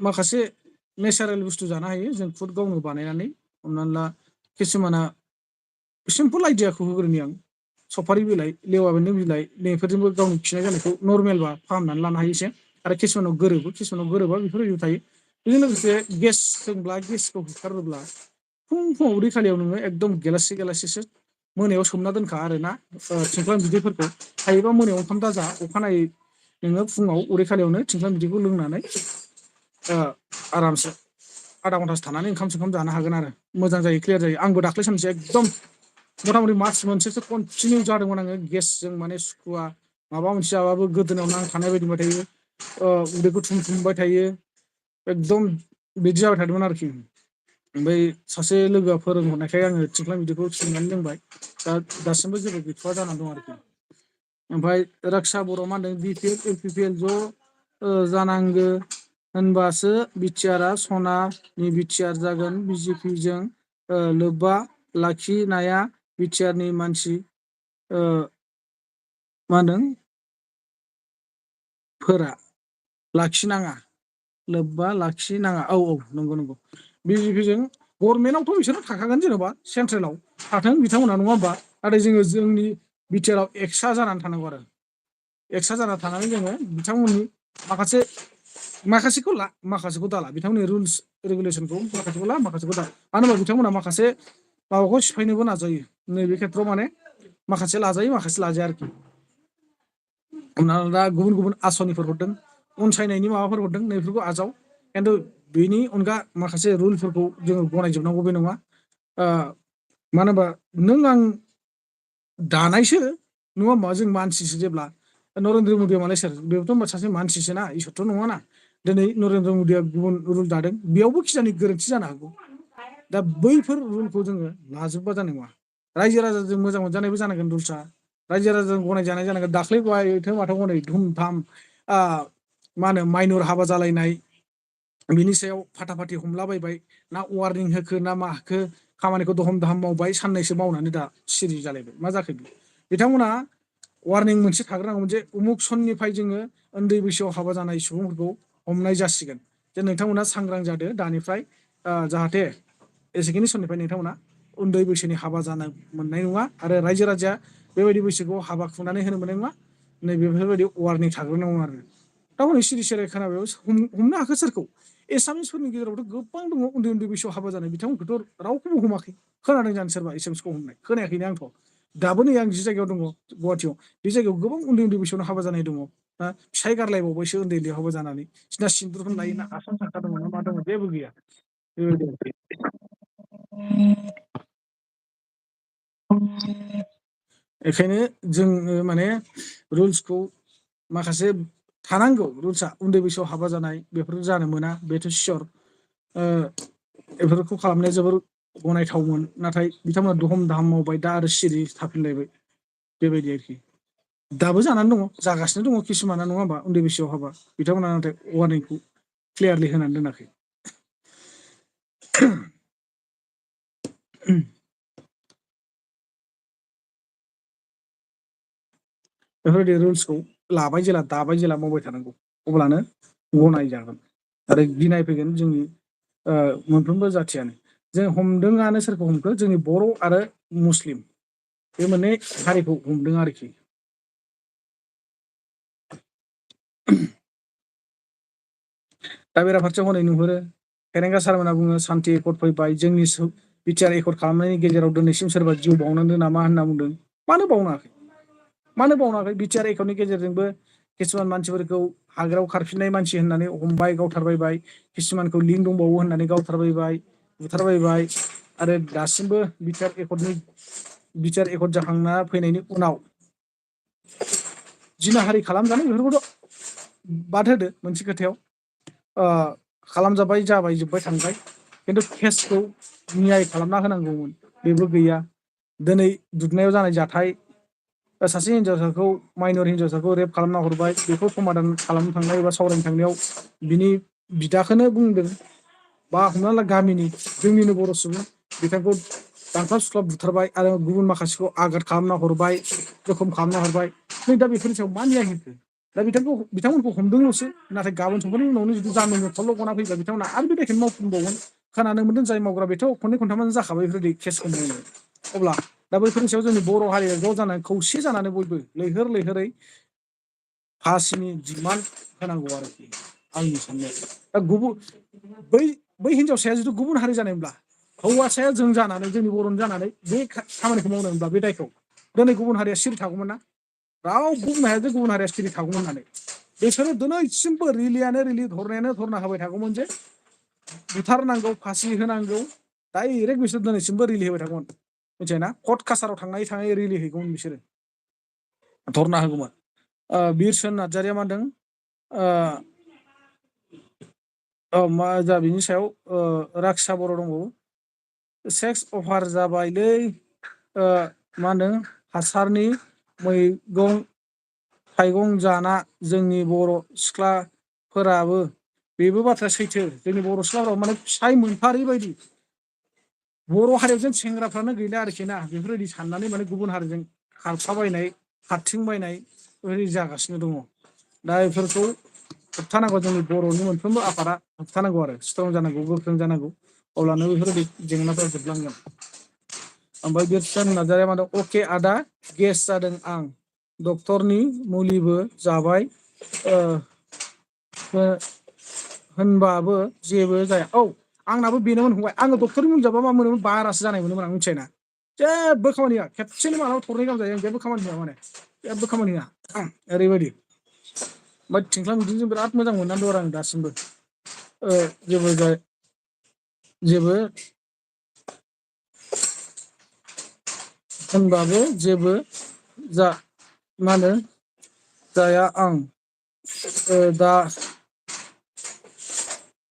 माखासे नेचारेल बुस्थु जानो हायो जों फुड गावनो बानायनानै हमनानै ला किसुमाना सिम्पोल आइदियाखौ होग्रोनि आं सफारि बिलाइ लेवा बेन्दों बिलाइ बेफोरजोंबो गावनि खिनाय जानायखौ नर्मेलबा फाहामनानै लानो हायो एसे आरो किसुमानाव गोरोबा बेफोरबायदिबो थायो बेजों लोगोसे गेस दंब्ला गेसखौ होखारोब्ला फुङाव उदै खालियाव नोङो एकदम गेलाससे मोनायाव सोमना दोनखा आरोना थिंख्लां बिदैफोरखौ हायोबा मोनायाव ओंखाम दाजा अखानायै नोङो फुङाव उदै खालियावनो थिंख्लां बिदैखौ लोंनानै आरामसे आधा घन्टासो थानानै ओंखाम सोंखाम जानो हागोन आरो मोजां जायो क्लियार जायो आंबो दाख्लै सानसे एकदम मथा मथि मास मोनसेसो कन्टिनिउ जादोंमोन आङो गेसजों माने सुखुवा माबा मोनसे जाबाबो गोदोनायाव नांथानाय बायदि मोनबाय थायो उदैखौ थुमथुमबाय थायो एकदम बिदि जाबाय थादोंमोन आरोखि ओमफ्राय सासे लोगोआ फोरोंहरनायखाय आङो थिंख्लां बिदैखौ सोमनानै लोंबाय दासिमबो जेबो गैथ'वा जानानै दं आरोखि ओमफ्राय राक्सा बर' मा होनदों B P L L P P L ज' जानांगो होनबासो बिटिआरआ सनानि बिटिआर जागोन बिजेपिजों लोब्बा लाखिनाया बिटिआरनि मानसि मा होनदों फोरा लाखिनाङा लोब्बा लाखिनाङा औ नंगौ बिजेपिजों गभर्नमेन्टआवथ' बिसोरो थाखागोन जेन'बा सेन्ट्रेलाव थाथों बिथांमोना नङा होमबा नाथाय जोङो जोंनि बिटिआरआव एक्सट्रा जानानै थानांगौ आरो एक्सट्रा जाना थानानै जोङो बिथांमोननि माखासेखौ ला माखासेखौ दाला बिथांमोननि रुल्स रेगुलेसनखौ माखासेखौ ला माखासेखौ दा मानो होनबा बिथांमोना माखासे माबाखौ सिफायनोबो नाजायो नैबे खेथ्रआव माने माखासे लाजायो माखासे लाजाया आरोखि हमना दा गुबुन गुबुन आसनिफोर हरदों अनसायनायनि माबाफोर हरदों नैफोरखौ आजाव खिन्थु बेनि अनगा माखासे रुलफोरखौ जोङो गनायजोबनांगौ बे नङा मानो होनबा नों आं दानायसो नङा होमबा जों मानसिसो जेब्ला नरेन्द्र मदिया मालाय सोर बेबोथ' सासे मानसिसोना इसोरथ' नङाना दिनै नरेन्द्र मदिया गुबुन रुल दादों बेयावबो खिजानि गोरोन्थि जानो हागौ दा बैफोर रुलखौ जोङो लाजोबबा जानाय नङा रायजो राजाजों मोजां मोनजानायबो जानांगोन रुल्सआ रायजो राजाजों गनायजानाय जानांगोन दाख्लै बायथ' माथो हनै धुमधाम मा होनो माइनर हाबा जालायनाय बिनि सायाव फाटाफाटि हमलाबायबाय ना वारनिं होखो ना मा होखो खामानिखौ दहम दाहाम मावबाय साननैसो मावनानै दा सिरि जालायबाय मा जाखो बिथांमोना वारनिं मोनसे थाग्रोनांगौमोन जे उमुक सननिफ्राय जोङो उन्दै बैसोआव हाबा जानाय सुबुंफोरखौ हमनाय जासिगोन जे नोंथांमोना सांग्रां जादो दानिफ्राय जाहाथे एसेखिनि समनिफ्राय नोंथांमोना उन्दै बैसोनि हाबा जानो मोननाय नङा आरो रायजो राजाया बेबायदि बैसोखौ हाबा खुंनानै होनो मोननाय नङा नै बेफोरबायदि वारनिं थाग्रोनांगौ आरो दा हनै सिरि सिरि खोनाबाय हमनो हाखो सोरखौ एसामिसफोरनि गेजेरावथ' गोबां दङ उन्दै उन्दै बैसोआव हाबा जानाय बिथांमोनखौथ' रावखौबो हमाखै खोनादों जानो सोरबा एसामिसखौ हमनाय खोनायाखैनो आंथ' दाबो नै आं जि जायगायाव दङ गुवाहाटियाव बे जायगायाव गोबां उन्दै उन्दै बैसोआवनो हाबा जानाय दङ फिसाय गारलायबावबायसो उन्दै उन्दै हाबा जानानै सिना सिन्दुरखौनो लायोना आसान सांखा दङ ना मा दङ जेबो गैया बेबायदि बेखायनो जोङो माने रुल्सखौ माखासे थानांगौ रुल्सआ उन्दै बैसोआव हाबा जानाय बेफोर जानो मोना बेथ' सियर बेफोरखौ खालामनाया जोबोर गनायथावमोन नाथाय बिथांमोना दहम दाहाम मावबाय दा आरो सिरि थाफिनलायबाय बेबायदि आरोखि दाबो जानानै दङ जागासिनो दङ किसुमाना नङा होमबा उन्दै बैसोआव हाबा बिथांमोना नाथाय वार्निंखौ क्लियारलि होनानै दोनाखै बेफोरबायदि रुल्सखौ लाबाय जेला दाबाय जेला मावबाय थानांगौ अब्लानो गनाय जागोन आरो गिनाय फैगोन जोंनि मोनफ्रोमबो जाथियानो जों हमदोंआनो सोरखौ हमखो जोंनि बर' आरो मुस्लिम बे मोननै हारिखौ हमदों आरोखि दा बेराफारसेयाव हनै नुहुरो फेरेंगा सारमोनहा बुङो सान्थि एकर्ड फैबाय जोंनि बिटिआर एकर्ड खालामनायनि गेजेराव दिनैसिम सोरबा जिउ बावनांदों नामा होनना बुंदों मानो बावनाङाखै बिटिआर एकर्डनि गेजेरजोंबो किसुमान मानसिफोरखौ हाग्रायाव खारफिननाय मानसि होननानै हमबाय गावथारबायबाय किसुमानखौ लिंक दंबावो होननानै गावथारबायबाय बुथारबायबाय आरो दासिमबो बिटिआर एकर्ड जाखांना फैनायनि उनाव जिनाहारि खालामजानाय बेफोरखौथ' बाद होदो मोनसे खोथायाव खालामजाबाय जाबाय जोब्बाय थांबाय खिन्थु केसखौ नियाय खालामना होनांगौमोन बेबो गैया दिनै दुधनायाव जानाय जाथाय सासे हिनजावसाखौ माइनर हिनजावसाखौ रेप खालामना हरबाय बेखौ समादान खालामनो थांनाय एबा सावरायनो थांनायाव बिनि बिदाखौनो बुंदों बा हमना ला गामिनि जोंनिनो बर' सुबुं बिथांखौ दानख्लाब सुख्लाब बुथारबाय आरो गुबुन माखासेखौ आघात खालामना हरबाय जखम खालामना हरबाय नै दा बेफोरनि सायाव मा नियाय होखो दा बिथांमोनखौ हमदोंल'सो नाथाय गाबोन समफोरनि उनावनो जुदि जामिन हरथावल' गना फैब्ला बिथांमोना आरो बे दायखौनो मावफिनबावगोन खोनानो मोनदों जाय मावग्रा बेथ' खननै खनथामानो जाखाबाय बेफोरबायदि केसखौ मावनो अब्ला दा बैफोरनि सायाव जोंनि बर' हारिया ज' जानानै खौसे जानानै बयबो लैहोर लैहोरै फासिनि डिमान्ड होनांगौ आरोखि आंनि साननाय दा बै हिनजावसाया जुदि गुबुन हारि जानायब्ला हौवासाया जों जानानै जोंनि बर'नि जानानै बे खामानिखौ मावनो मोनब्ला बे दायखौ दिनै गुबुन हारिया सिरि थागौमोन ना रावबो बुंनो हाया जे गुबुन हारिया सिरि थागौमोन होननानै बिसोरो दिनैसिमबो धरनायानो धरना होबाय थागौमोन जे बुथारनांगौ फासि होनांगौ डाइरेक्ट बिसोर दिनैसिमबो रिलि होबाय थागौमोन मिथिबायना कर्ट कासाराव थाङै थाङै रिलि हैगौमोन बिसोरो धरना होगौमोन बिरसन नार्जारिया मा होनदों मा जा बिनि सायाव राक्सा बर' दंबावो सेक्स अफार जाबायलै मा होनदों हासारनि मैगं थाइगं जाना जोंनि बर' सिख्लाफोराबो बेबो बाथ्राया सैथो जोंनि बर' सिख्लाफोराबो माने फिसाय मोनथारै बायदि बर' हारियाव जों सेंग्राफ्रानो गैला आरोखि ना बेफोरबायदि साननानै माने गुबुन हारिजों खारफाबायनाय खारथिंबायनाय बेबायदि जागासिनो दङ दा बेफोरखौ होबथानांगौ जोंनि बर'नि मोनफ्रोमबो आफादा होबथानांगौ आरो स्ट्रं जानांगौ गोख्रों जानांगौ अब्लानो बेफोरबायदि जेंनाफोरा जोबलांगोन ओमफ्राय बिरसन नार्जारिया मा होनदों अके आदा गेस जादों आं डक्टरनि मुलिबो जाबाय होनबाबो जेबो जाया आंनाबो बेनोमोन फंबाय आङो डक्टरनि मुलि जाबा मा मोनोमोन बारासो जानाय मोनोमोन आं मिथिबायना जेबो खामानि होआ खेबसेनो मालाबा थरनै गाहाम जायो आं जेबो खामानि होआ माने जेबो खामानि होआ ओरैबायदि ओमफ्राय थिंख्लां बिदिजों बिराद मोजां मोननानै दं आरो आं दासिमबो जेबो होनबाबो जेबो मा होनो जाया आं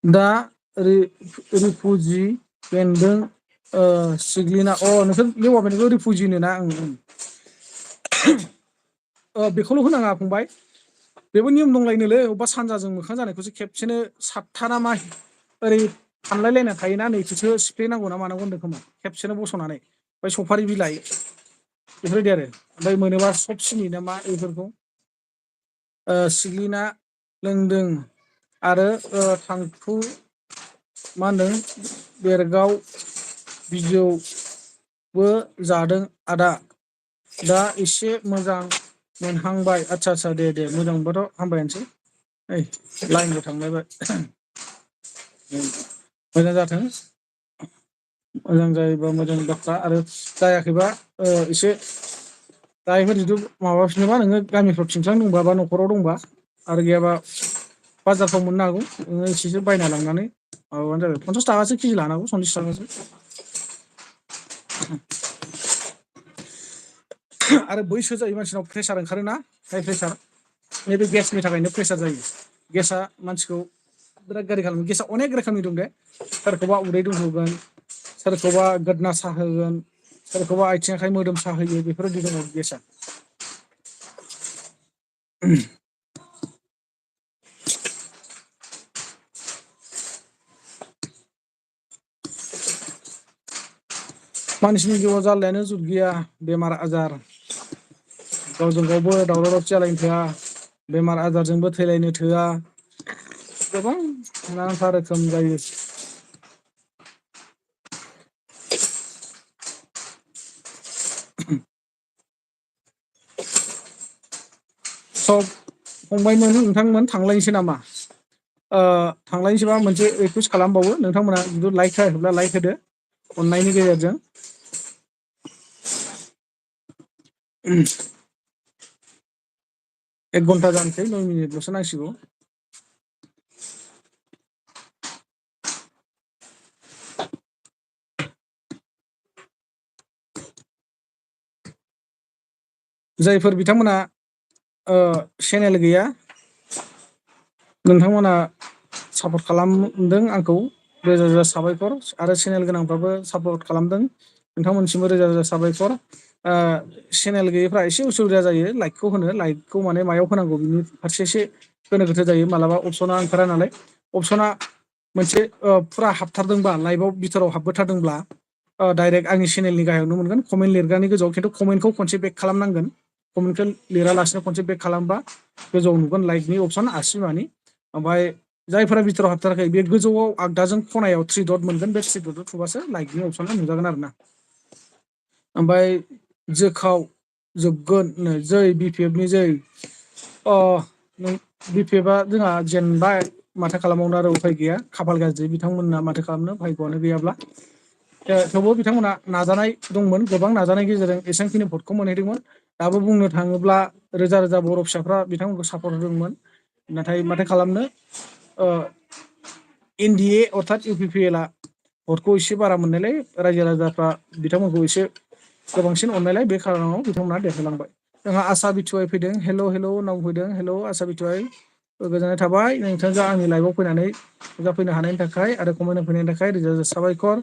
दा रिफुजि बेन्दों सिग्लिना नोंसोर लेवा बेन्दोंखौ रिफुजि होनो ना बेखौल' होनाङा फंबाय बेबो नियम दंलायनोलै अबेबा सानजाजों मोखां जानायखौसो खेबसेनो सातथा ना मा ओरै फानलायलायना थायोना नैथिसो सिफ्लेनांगौ ना मानांगौ होनदों खोमा खेबसेनो बस'नानै ओमफ्राय सफारि बिलाइ बेफोरबायदि आरो ओमफ्राय मोनोबा सब सिनि ना मा बेफोरखौ सिग्लिना लोंदों आरो थांखु मा होनदों बेरगाव बिजौबो जादों आदा दा एसे मोजां मोनहांबाय आदसा दे मोजां मोनबाथ' हामबायानोसै ओइ लाइनबो थांलायबाय मोजां जाथों मोजां जायोबा मोजां बाथ्रा आरो जायाखैबा एसे दायोफोर जुदि माबाफिनोबा नोङो गामिफ्राव थिंख्लां दंबा बा न'खराव दंबा आरो गैयाबा बाजारफ्राव मोननो हागौ नोङो एसेसो बायना लांनानै माबाबानो जाबाय 50 थाखासो केजि लानांगौ 40 थाखासो आरो बैसो जायो मानसिनाव प्रेसार ओंखारोना हाइ प्रेसार नैबे गेसनि थाखायनो प्रेसार जायो गेसा मानसिखौ बिराद गाज्रि खालामो गेसा अनेक रोखोमनि दं दे सोरखौबा उदै दुहोगोन सोरखौबा गोदना साहोगोन सोरखौबा आथिं आखाइ मोदोम साहोयो बेफोरबायदि दङ गेसा मानसिनि जिउआव जारलायानो जुत गैया बेमार आजार गावजों गावबो दावराव दावसि जालायनो थोआ बेमार आजारजोंबो थैलायनो थोआ गोबां नानाथा रोखोम जायो सब फंबायमोन नोंथांमोन थांलायनोसै नामा थांलायनोसैबा मोनसे रिकुइस्ट खालामबावो नोंथांमोना जुदि लाइक होआखैब्ला लाइक होदो अननायनि गेजेरजों 1 घन्टा जानोसै 9 मिनिटल'सो नांसिगौ जायफोर बिथांमोना चेनेल गैया नोंथांमोना सापर्ट खालामदों आंखौ रोजा रोजा साबायखर आरो चेनेल गोनांफ्राबो सापर्ट खालामदों नोंथांमोनसिमबो रोजा रोजा साबायखर चेनेल गैयैफ्रा एसे उसुबिदा जायो लाइकखौ होनो लाइकखौ माने मायाव होनांगौ बिनि फारसे एसे गोनो गोथो जायो मालाबा अपसना ओंखारा नालाय अपसना मोनसे फुरा हाबथारदोंबा लाइभआव बिथोराव हाबबोथारदोंब्ला डाइरेक्ट आंनि चेनेलनि गाहायावनो मोनगोन कमेन्ट लिरग्रानि गोजौआव खिन्थु कमेन्टखौ खनसे बेक खालामनांगोन कमेन्टखौ लिरालासिनो खनसे बेक खालामबा गोजौआव नुगोन लाइकनि अपसन आसि बिमानि ओमफ्राय जायफोरा बिथोराव हाबथाराखै बे गोजौआव आगदाजों खनायाव 3 दट मोनगोन बे 3 दटआव थुबासो लाइकनि अपसना नुजागोन आरो ना ओमफ्राय जोखाव जोबगोन जै बिपिएफनि जै बिपिएफआ जोंहा जेनबाय माथो खालामबावनो आरो उफाय गैया खाफाल गाज्रि बिथांमोनना माथो खालामनो भाग्यआनो गैयाब्ला थेवबो बिथांमोना नाजानाय दंमोन गोबां नाजानायनि गेजेरजों एसेबांखिनि भटखौ मोनहैदोंमोन दाबो बुंनो थाङोब्ला रोजा रोजा बर' फिसाफ्रा बिथांमोनखौ सापर्ट होदोंमोन नाथाय माथो खालामनो एनडिए अर्थात इउ पि पि एलआ भटखौ एसे बारा मोननायलाय रायजो राजाफ्रा बिथांमोनखौ एसे गोबांसिन अननायलाय बे खारनाव बिथांमोना देरहालांबाय जोंहा आसा बिथुआय फैदों हेल' हेल' होनना फैदों हेल' आसा बिथुआय गोजोननाय थाबाय नोंथांजों आंनि लाइभआव फैनानै नुजाफैनो हानायनि थाखाय आरो कमेन्ट होफैनायनि थाखाय रोजा रोजा साबायखर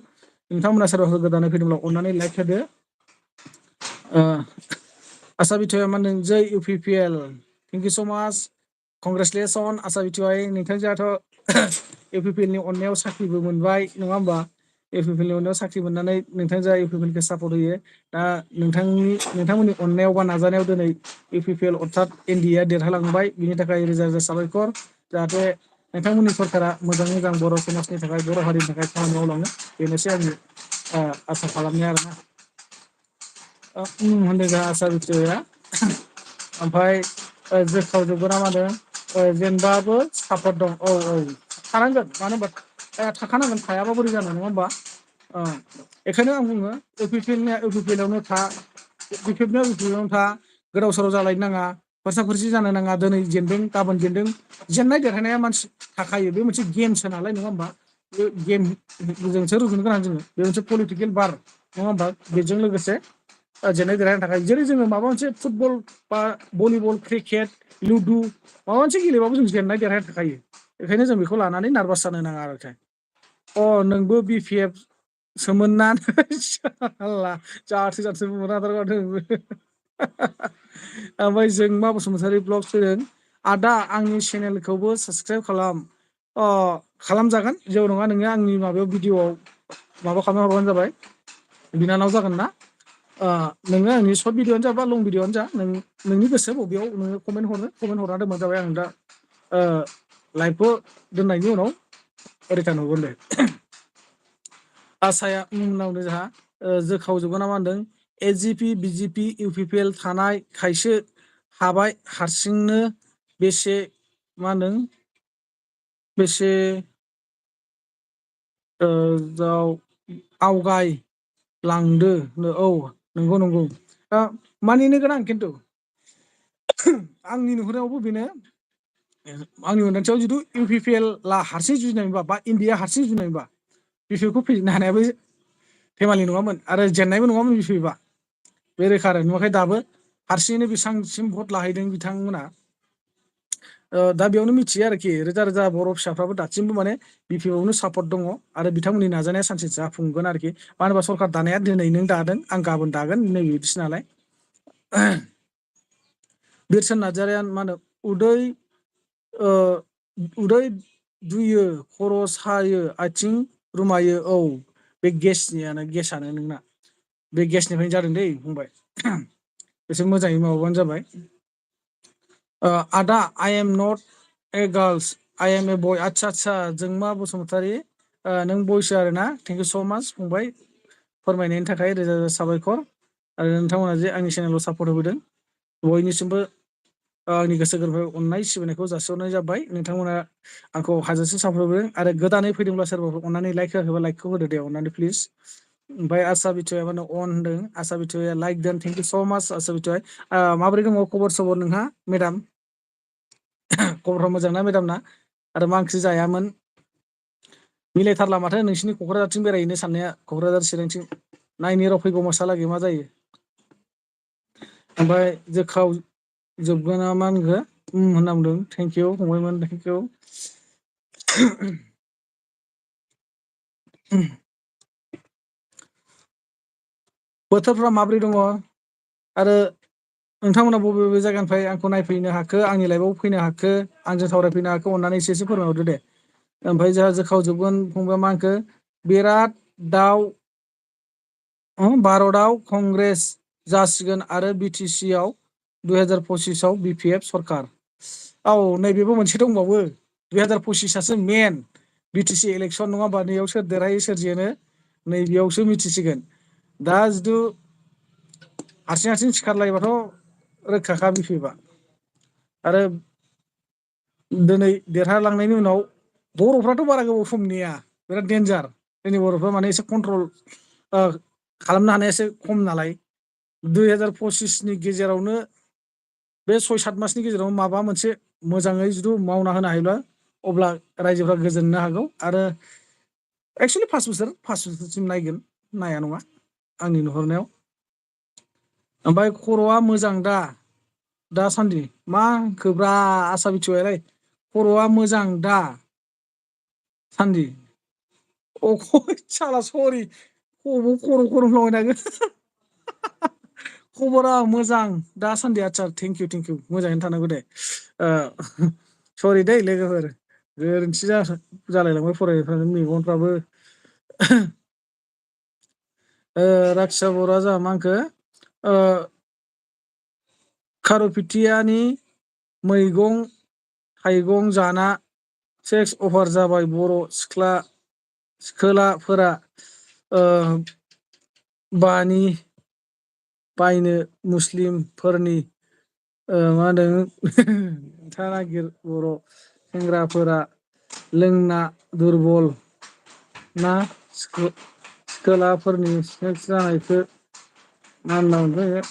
नोंथांमोना सोरबाफोर गोदानै फैदोंब्ला अननानै लाइक होदो आसा बिथ'या मा होनदों जै U P P L thank you so' much congratulations आसा बिथ'य नोंथांजोंहाथ' इउ पि पि एलनि अननायाव साख्रिबो मोनबाय नङा होमबा इउ पि पि एलनि अननायाव साख्रि मोननानै नोंथांजों इउ पि पि एलखौ सापर्ट होयो दा नोंथांमोननि अननायाव बा नाजानायाव दिनै इउ पि पि एल अर्थात एनडिएआ देरहालांबाय बिनि थाखाय रोजा रोजा साबायखर जाहाथे नोंथांमोननि सरकारा मोजाङै मोजां बर' समाजनि थाखाय बर' हारिनि थाखाय खामानि मावलाङो बेनोसै आंनि आसा खालामनाय आरोना होनदों जोंहा आसा बिथ'या ओमफ्राय जोसाव जोबगोना मा होनो जेनबाबो सापर्ट दं औ थानांगोन मानो होनबा थाखानांगोन थायाबा बोरै जानो नङा होमबा बेखायनो आं बुङो इउ पि पि एलनिया इउ पि पि एलआवनो था बिपिएफनिया बिपिएफआवनो था गोदाव सोराव जालायनो नाङा फोरसा फोरसि जानो नाङा दिनै जेनदों गाबोन जेनदों जेननाय देरहानाया मानसि थाखायो बे मोनसे गेमसो नालाय नङा होमबा बे गेमजोंसो रुजुनो गोनां जोङो बे मोनसे पलिटिकेल बार नङा होमबा बेजों लोगोसे जेननाय देरहानो थाखाय जेरै जोङो माबा मोनसे फुटबल बा भलिबल क्रिकेट लुदु माबा मोनसे गेलेबाबो जों जेननाय देरहानाय थाखायो बेखायनो जों बेखौ लानानै नारभास जानो नाङा आरोखि नोंबो बि पि एफ सोमोन ना साला जाथो जाथो बुंहरनो हाथारबाय माथो नोंबो ओमफ्राय जोंमा बसुमतारी ब्लग फैदों आदा आंनि चेनेलखौबो साबसक्राइब खालाम खालामजागोन जेबो नङा नोङो आंनि माबायाव भिडिअआव माबा खालामना हरबानो जाबाय बिनानाव जागोन ना नोङो आंनि सर्ट भिडिअ'आनो जा बा लं भिडिअ'आनो जा नोंनि गोसो बबेयाव नोङो कमेन्ट हरना दोनबानो जाबाय आं दा लाइभखौ दोननायनि उनाव रिटार्न हरगोन दे आसाया उनावनो जोंहा जोखावजोबगोन ना मा होनदों AGP BJP U P P L थानाय खायसो हाबाय हारसिंनो बेसे मा होनदों बेसे आवगायलांदो औ नंगौ मानिनो गोनां खिन्थु आंनि नुहुरनायावबो बेनो आंनि मोन्दांथियाव जिथु इउ पि पि एल हारसिं जुजिनायमोनबा बा इण्डिया हारसिं जुजिनायमोनबा बिपिएफखौ फेजेननो हानायाबो फेमालि नङामोन आरो जेननायबो नङामोन बिपिएफआ बे रोखा आरो नुवाखै दाबो हारसिङैनो बेसेबांसिम भट लाहैदों बिथांमोना दा बेयावनो मिथियो आरोखि रोजा रोजा बर' फिसाफ्राबो दासिमबो माने बिपिएफआवनो सापर्ट दङ आरो बिथांमोननि नाजानाया सानसे जाफुंगोन आरोखि मानो होनबा सरखार दानाया दिनै नों दादों आं गाबोन दागोन नैबेदिसो नालाय बिरसोन नार्जारिया मा होनो उदै दुयो खर' सायो आथिं रुमायो औ बे गेसानो नोंना बे गेसनिफ्रायनो जादों दै फंबाय एसे मोजाङै माबाबानो जाबाय आदा I am not a girls I am a boy आदसा जोंमा बसुमतारी नों बयसो आरोना थेंक इउ स' माच फंबाय फोरमायनायनि थाखाय रोजा रोजा साबायखर आरो नोंथांमोना जे आंनि चेनेलखौ सापर्ट होबोदों बयनिसिमबो आंनि गोसो गोरबोनिफ्राय अननाय सिबिनायखौ जासिहरनाय जाबाय नोंथांमोना आंखौ हाजासे सापर्ट होबोदों आरो गोदानै फैदोंब्ला सोरबाफोर अननानै लाइक होआखैबा लाइकखौ होदो दे अननानै प्लिज ओमफ्राय आसा बिथ'या माने अन होनदों आसा बिथ'या लाइक दोन थेंक इउ स' माच आसा बिथ'या माबोरै दङ खबर सबर नोंहा मेडाम खबरफ्रा मोजां ना मेडाम ना आरो मा ओंख्रि जायामोन मिलायथारला माथो नोंसिनि क'क्राझारथिं बेरायहैनो साननाया क'क्राझार चिरांथिं नायनि र' फैगौ मासालागै मा जायो ओमफ्राय जोख्राव जोबगोना मा होनखो होनना बुंदों थेंक इउ फंबायमोन थेंक इउ बोथोरफ्रा माब्रै दङ आरो नोंथांमोना बबे बबे जायगानिफ्राय आंखौ नायफैनो हाखो आंनि लाइफआव फैनो हाखो आंजों सावरायफैनो हाखो अननानै एसे फोरमायहरदो दे ओमफ्राय जोंहा जोख्राव जोबगोन फंबाया मा होनखो बिराद दाउ भारतआव कंग्रेस जासिगोन आरो बि टि सि आव 2025 बिपिएफ सरखार औ नैबेबो मोनसे दंबावो 2025आसो मेन बि टि सि इलेकसन नङा होमबा नैयाव सोर देरहायो सोर जेनो नैबेयावसो मिथिसिगोन दा जिथु हारसिं हारसिं सिखारलायोबाथ' रोखाखा बिपिएफआ आरो दिनै देरहालांनायनि उनाव बर'फ्राथ' बारा गोबाव सम नेया बिराद देन्जार जोंनि बर'फ्रा माने एसे कन्ट्रल खालामनो हानाया एसे खम नालाय 2025नि गेजेरावनो बे 6-7 मासनि गेजेराव माबा मोनसे मोजाङै जुदि मावना होनो हायोब्ला अब्ला रायजोफ्रा गोजोननो हागौ आरो एक्सुवेलि 5 बोसोरसिम नायगोन नाया नङा आंनि नुहुरनायाव ओमफ्राय खर'आ मोजां दासान्दि मा होनखोब्रा आसा बिथ'यालै खर'आ मोजां दा सान्दि साला सरि खर' होनलाबायनो हागोन खबरा मोजां दासान्दि आदसा थेंक इउ मोजाङैनो थानांगौ दे सरि दै लोगोफोर गोरोन्थि जालायलांबाय फरायनायफ्रानो मेगनफ्राबो राक्सा बर'आ जोंहा मा होनखो खारुपेथियानि मैगं थाइगं जाना सेक्स अभार जाबाय बर' सिखोलाफोरा बायनो मुस्लिमफोरनि मा होनदों नागिर बर' सेंग्राफोरा लोंना दुरबल ना सिखोलाफोरनि सेक्स जानायखौ मा होनना बुंदों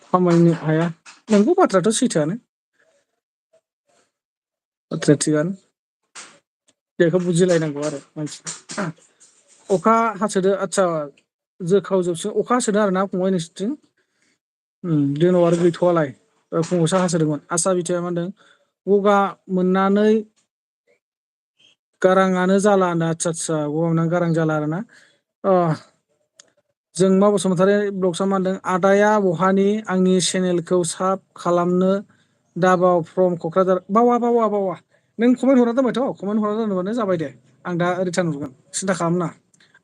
खामायनो हाया नंगौ बाथ्रायाथ' सैथोआनो बाथ्राया थिगानो बेखौ बुजिलायनांगौ आरो मानसिया अखा हासोदो आदसा जोख्राव जोबसो अखा हासोदो आरोना फंबाय नोंसोरथिं जोंनाव आरो गैथ'वालाय फुङावसो हासोदोंमोन आसा बिथ'या मा होनदों गगा मोननानै गाराङानो जाला होनदों आदसा गगा मोननानै गारां जाला आरोना जोंमा बसुमतारी ब्लगसा मा होनदों आदाया बहानि आंनि चेनेलखौ साब खालामनो दाबाव फ्रम क'क्राझार बावा नों कमेन्ट हरना दोनबायथ' कमेन्ट हरना दोनबानो जाबाय दे आं दा रिटार्न हरगोन सिन्था खालामनाङा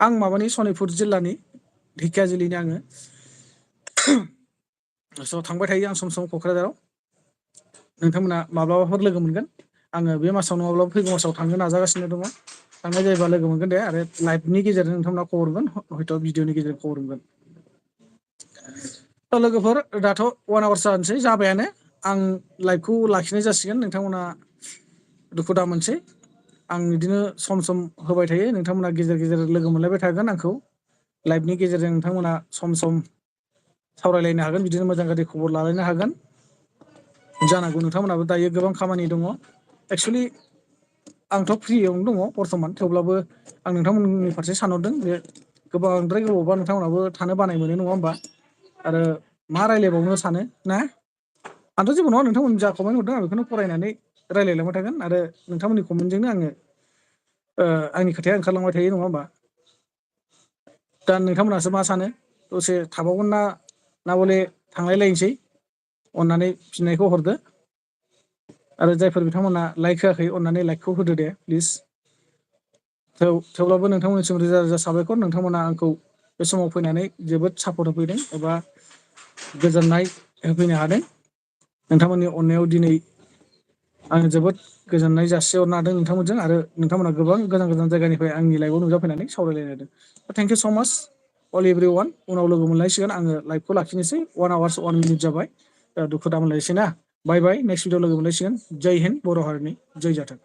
आं माबानि सनितपुर जिल्लानि ढेकियाजुलिनि आङो थांबाय थायो आं सम सम क'क्राझाराव नोंथांमोना माब्लाबाफोर लोगो मोनगोन आङो बे मासाव नङाब्लाबो फैगौ मासाव थांनो नाजागासिनो दङ थांनाय जायोबा लोगो मोनगोन दे आरो लाइभनि गेजेरजों नोंथांमोना खबर मोनगोन हयथ' भिडिअनि गेजेरजों खबर मोनगोन लोगोफोर दाथ' 1 आवार्स जानोसै जाबायानो आं लाइभखौ लाखिनाय जासिगोन, नोंथांमोना दुखु दा मोनसै। आं बिदिनो सम सम होबाय थायो, नोंथांमोना गेजेर गेजेर लोगो मोनलायबाय थागोन आंखौ। लाइभनि गेजेरजों नोंथांमोना सम सम सावरायलायनो हागोन, बिदिनो मोजां गाज्रि खबर लालायनो हागोन। जानांगौ नोंथांमोनहाबो दायो गोबां खामानि दङ। एक्सुवेलि आंथ' फ्रियावनो दङ बर्थमान, थेवब्लाबो आं नोंथांमोननि फारसे सानहरदों जे गोबांद्राय गोबावबा नोंथांमोनहाबो थानो बानाय मोनो, नङा होमबा? आरो मा रायज्लायबावनो सानो ना? आंथ' जेबो नङा, नोंथांमोन जा कमेन्ट हरदों आं बेखौनो फरायनानै रायज्लायलांबाय थागोन आरो नोंथांमोननि कमेन्टजोंनो आङो आंनि खोथाया ओंखारलांबाय थायो, नङा होमबा? दा नोंथांमोनहासो मा सानो? दसे थाबावगोन ना बले थांलायलायनोसै? अननानै फिननायखौ हरदो। आरो जायफोर बिथांमोना लाइक होआखै, अननानै लाइकखौ होदो दे प्लिज। थेवब्लाबो नोंथांमोननिसिम रोजा रोजा साबायखर, नोंथांमोना आंखौ बे समाव फैनानै जोबोद सापर्ट होफैदों एबा गोजोननाय होफैनो हादों। नोंथांमोननि अननायाव दिनै आं जोबोद गोजोननाय जासिहरनो हादों नोंथांमोनजों, आरो नोंथांमोना गोबां गोजान गोजान जायगानिफ्राय आंनि लाइभआव नुजाफैनानै सावरायलायनो हादों। थेंक इउ स' माच अल एभ्रि वान। उनाव लोगो मोनलायसिगोन। आङो लाइभखौ लाखिनोसै, 1 आवार्स 1 मिनिट जाबाय। दुखु दा मोनलायसै ना। बाय बाय, नेक्स्ट भिडिअ लोगो मोनलायसिगोन। जय हिन्द, बर' हारिनि जय जाथों।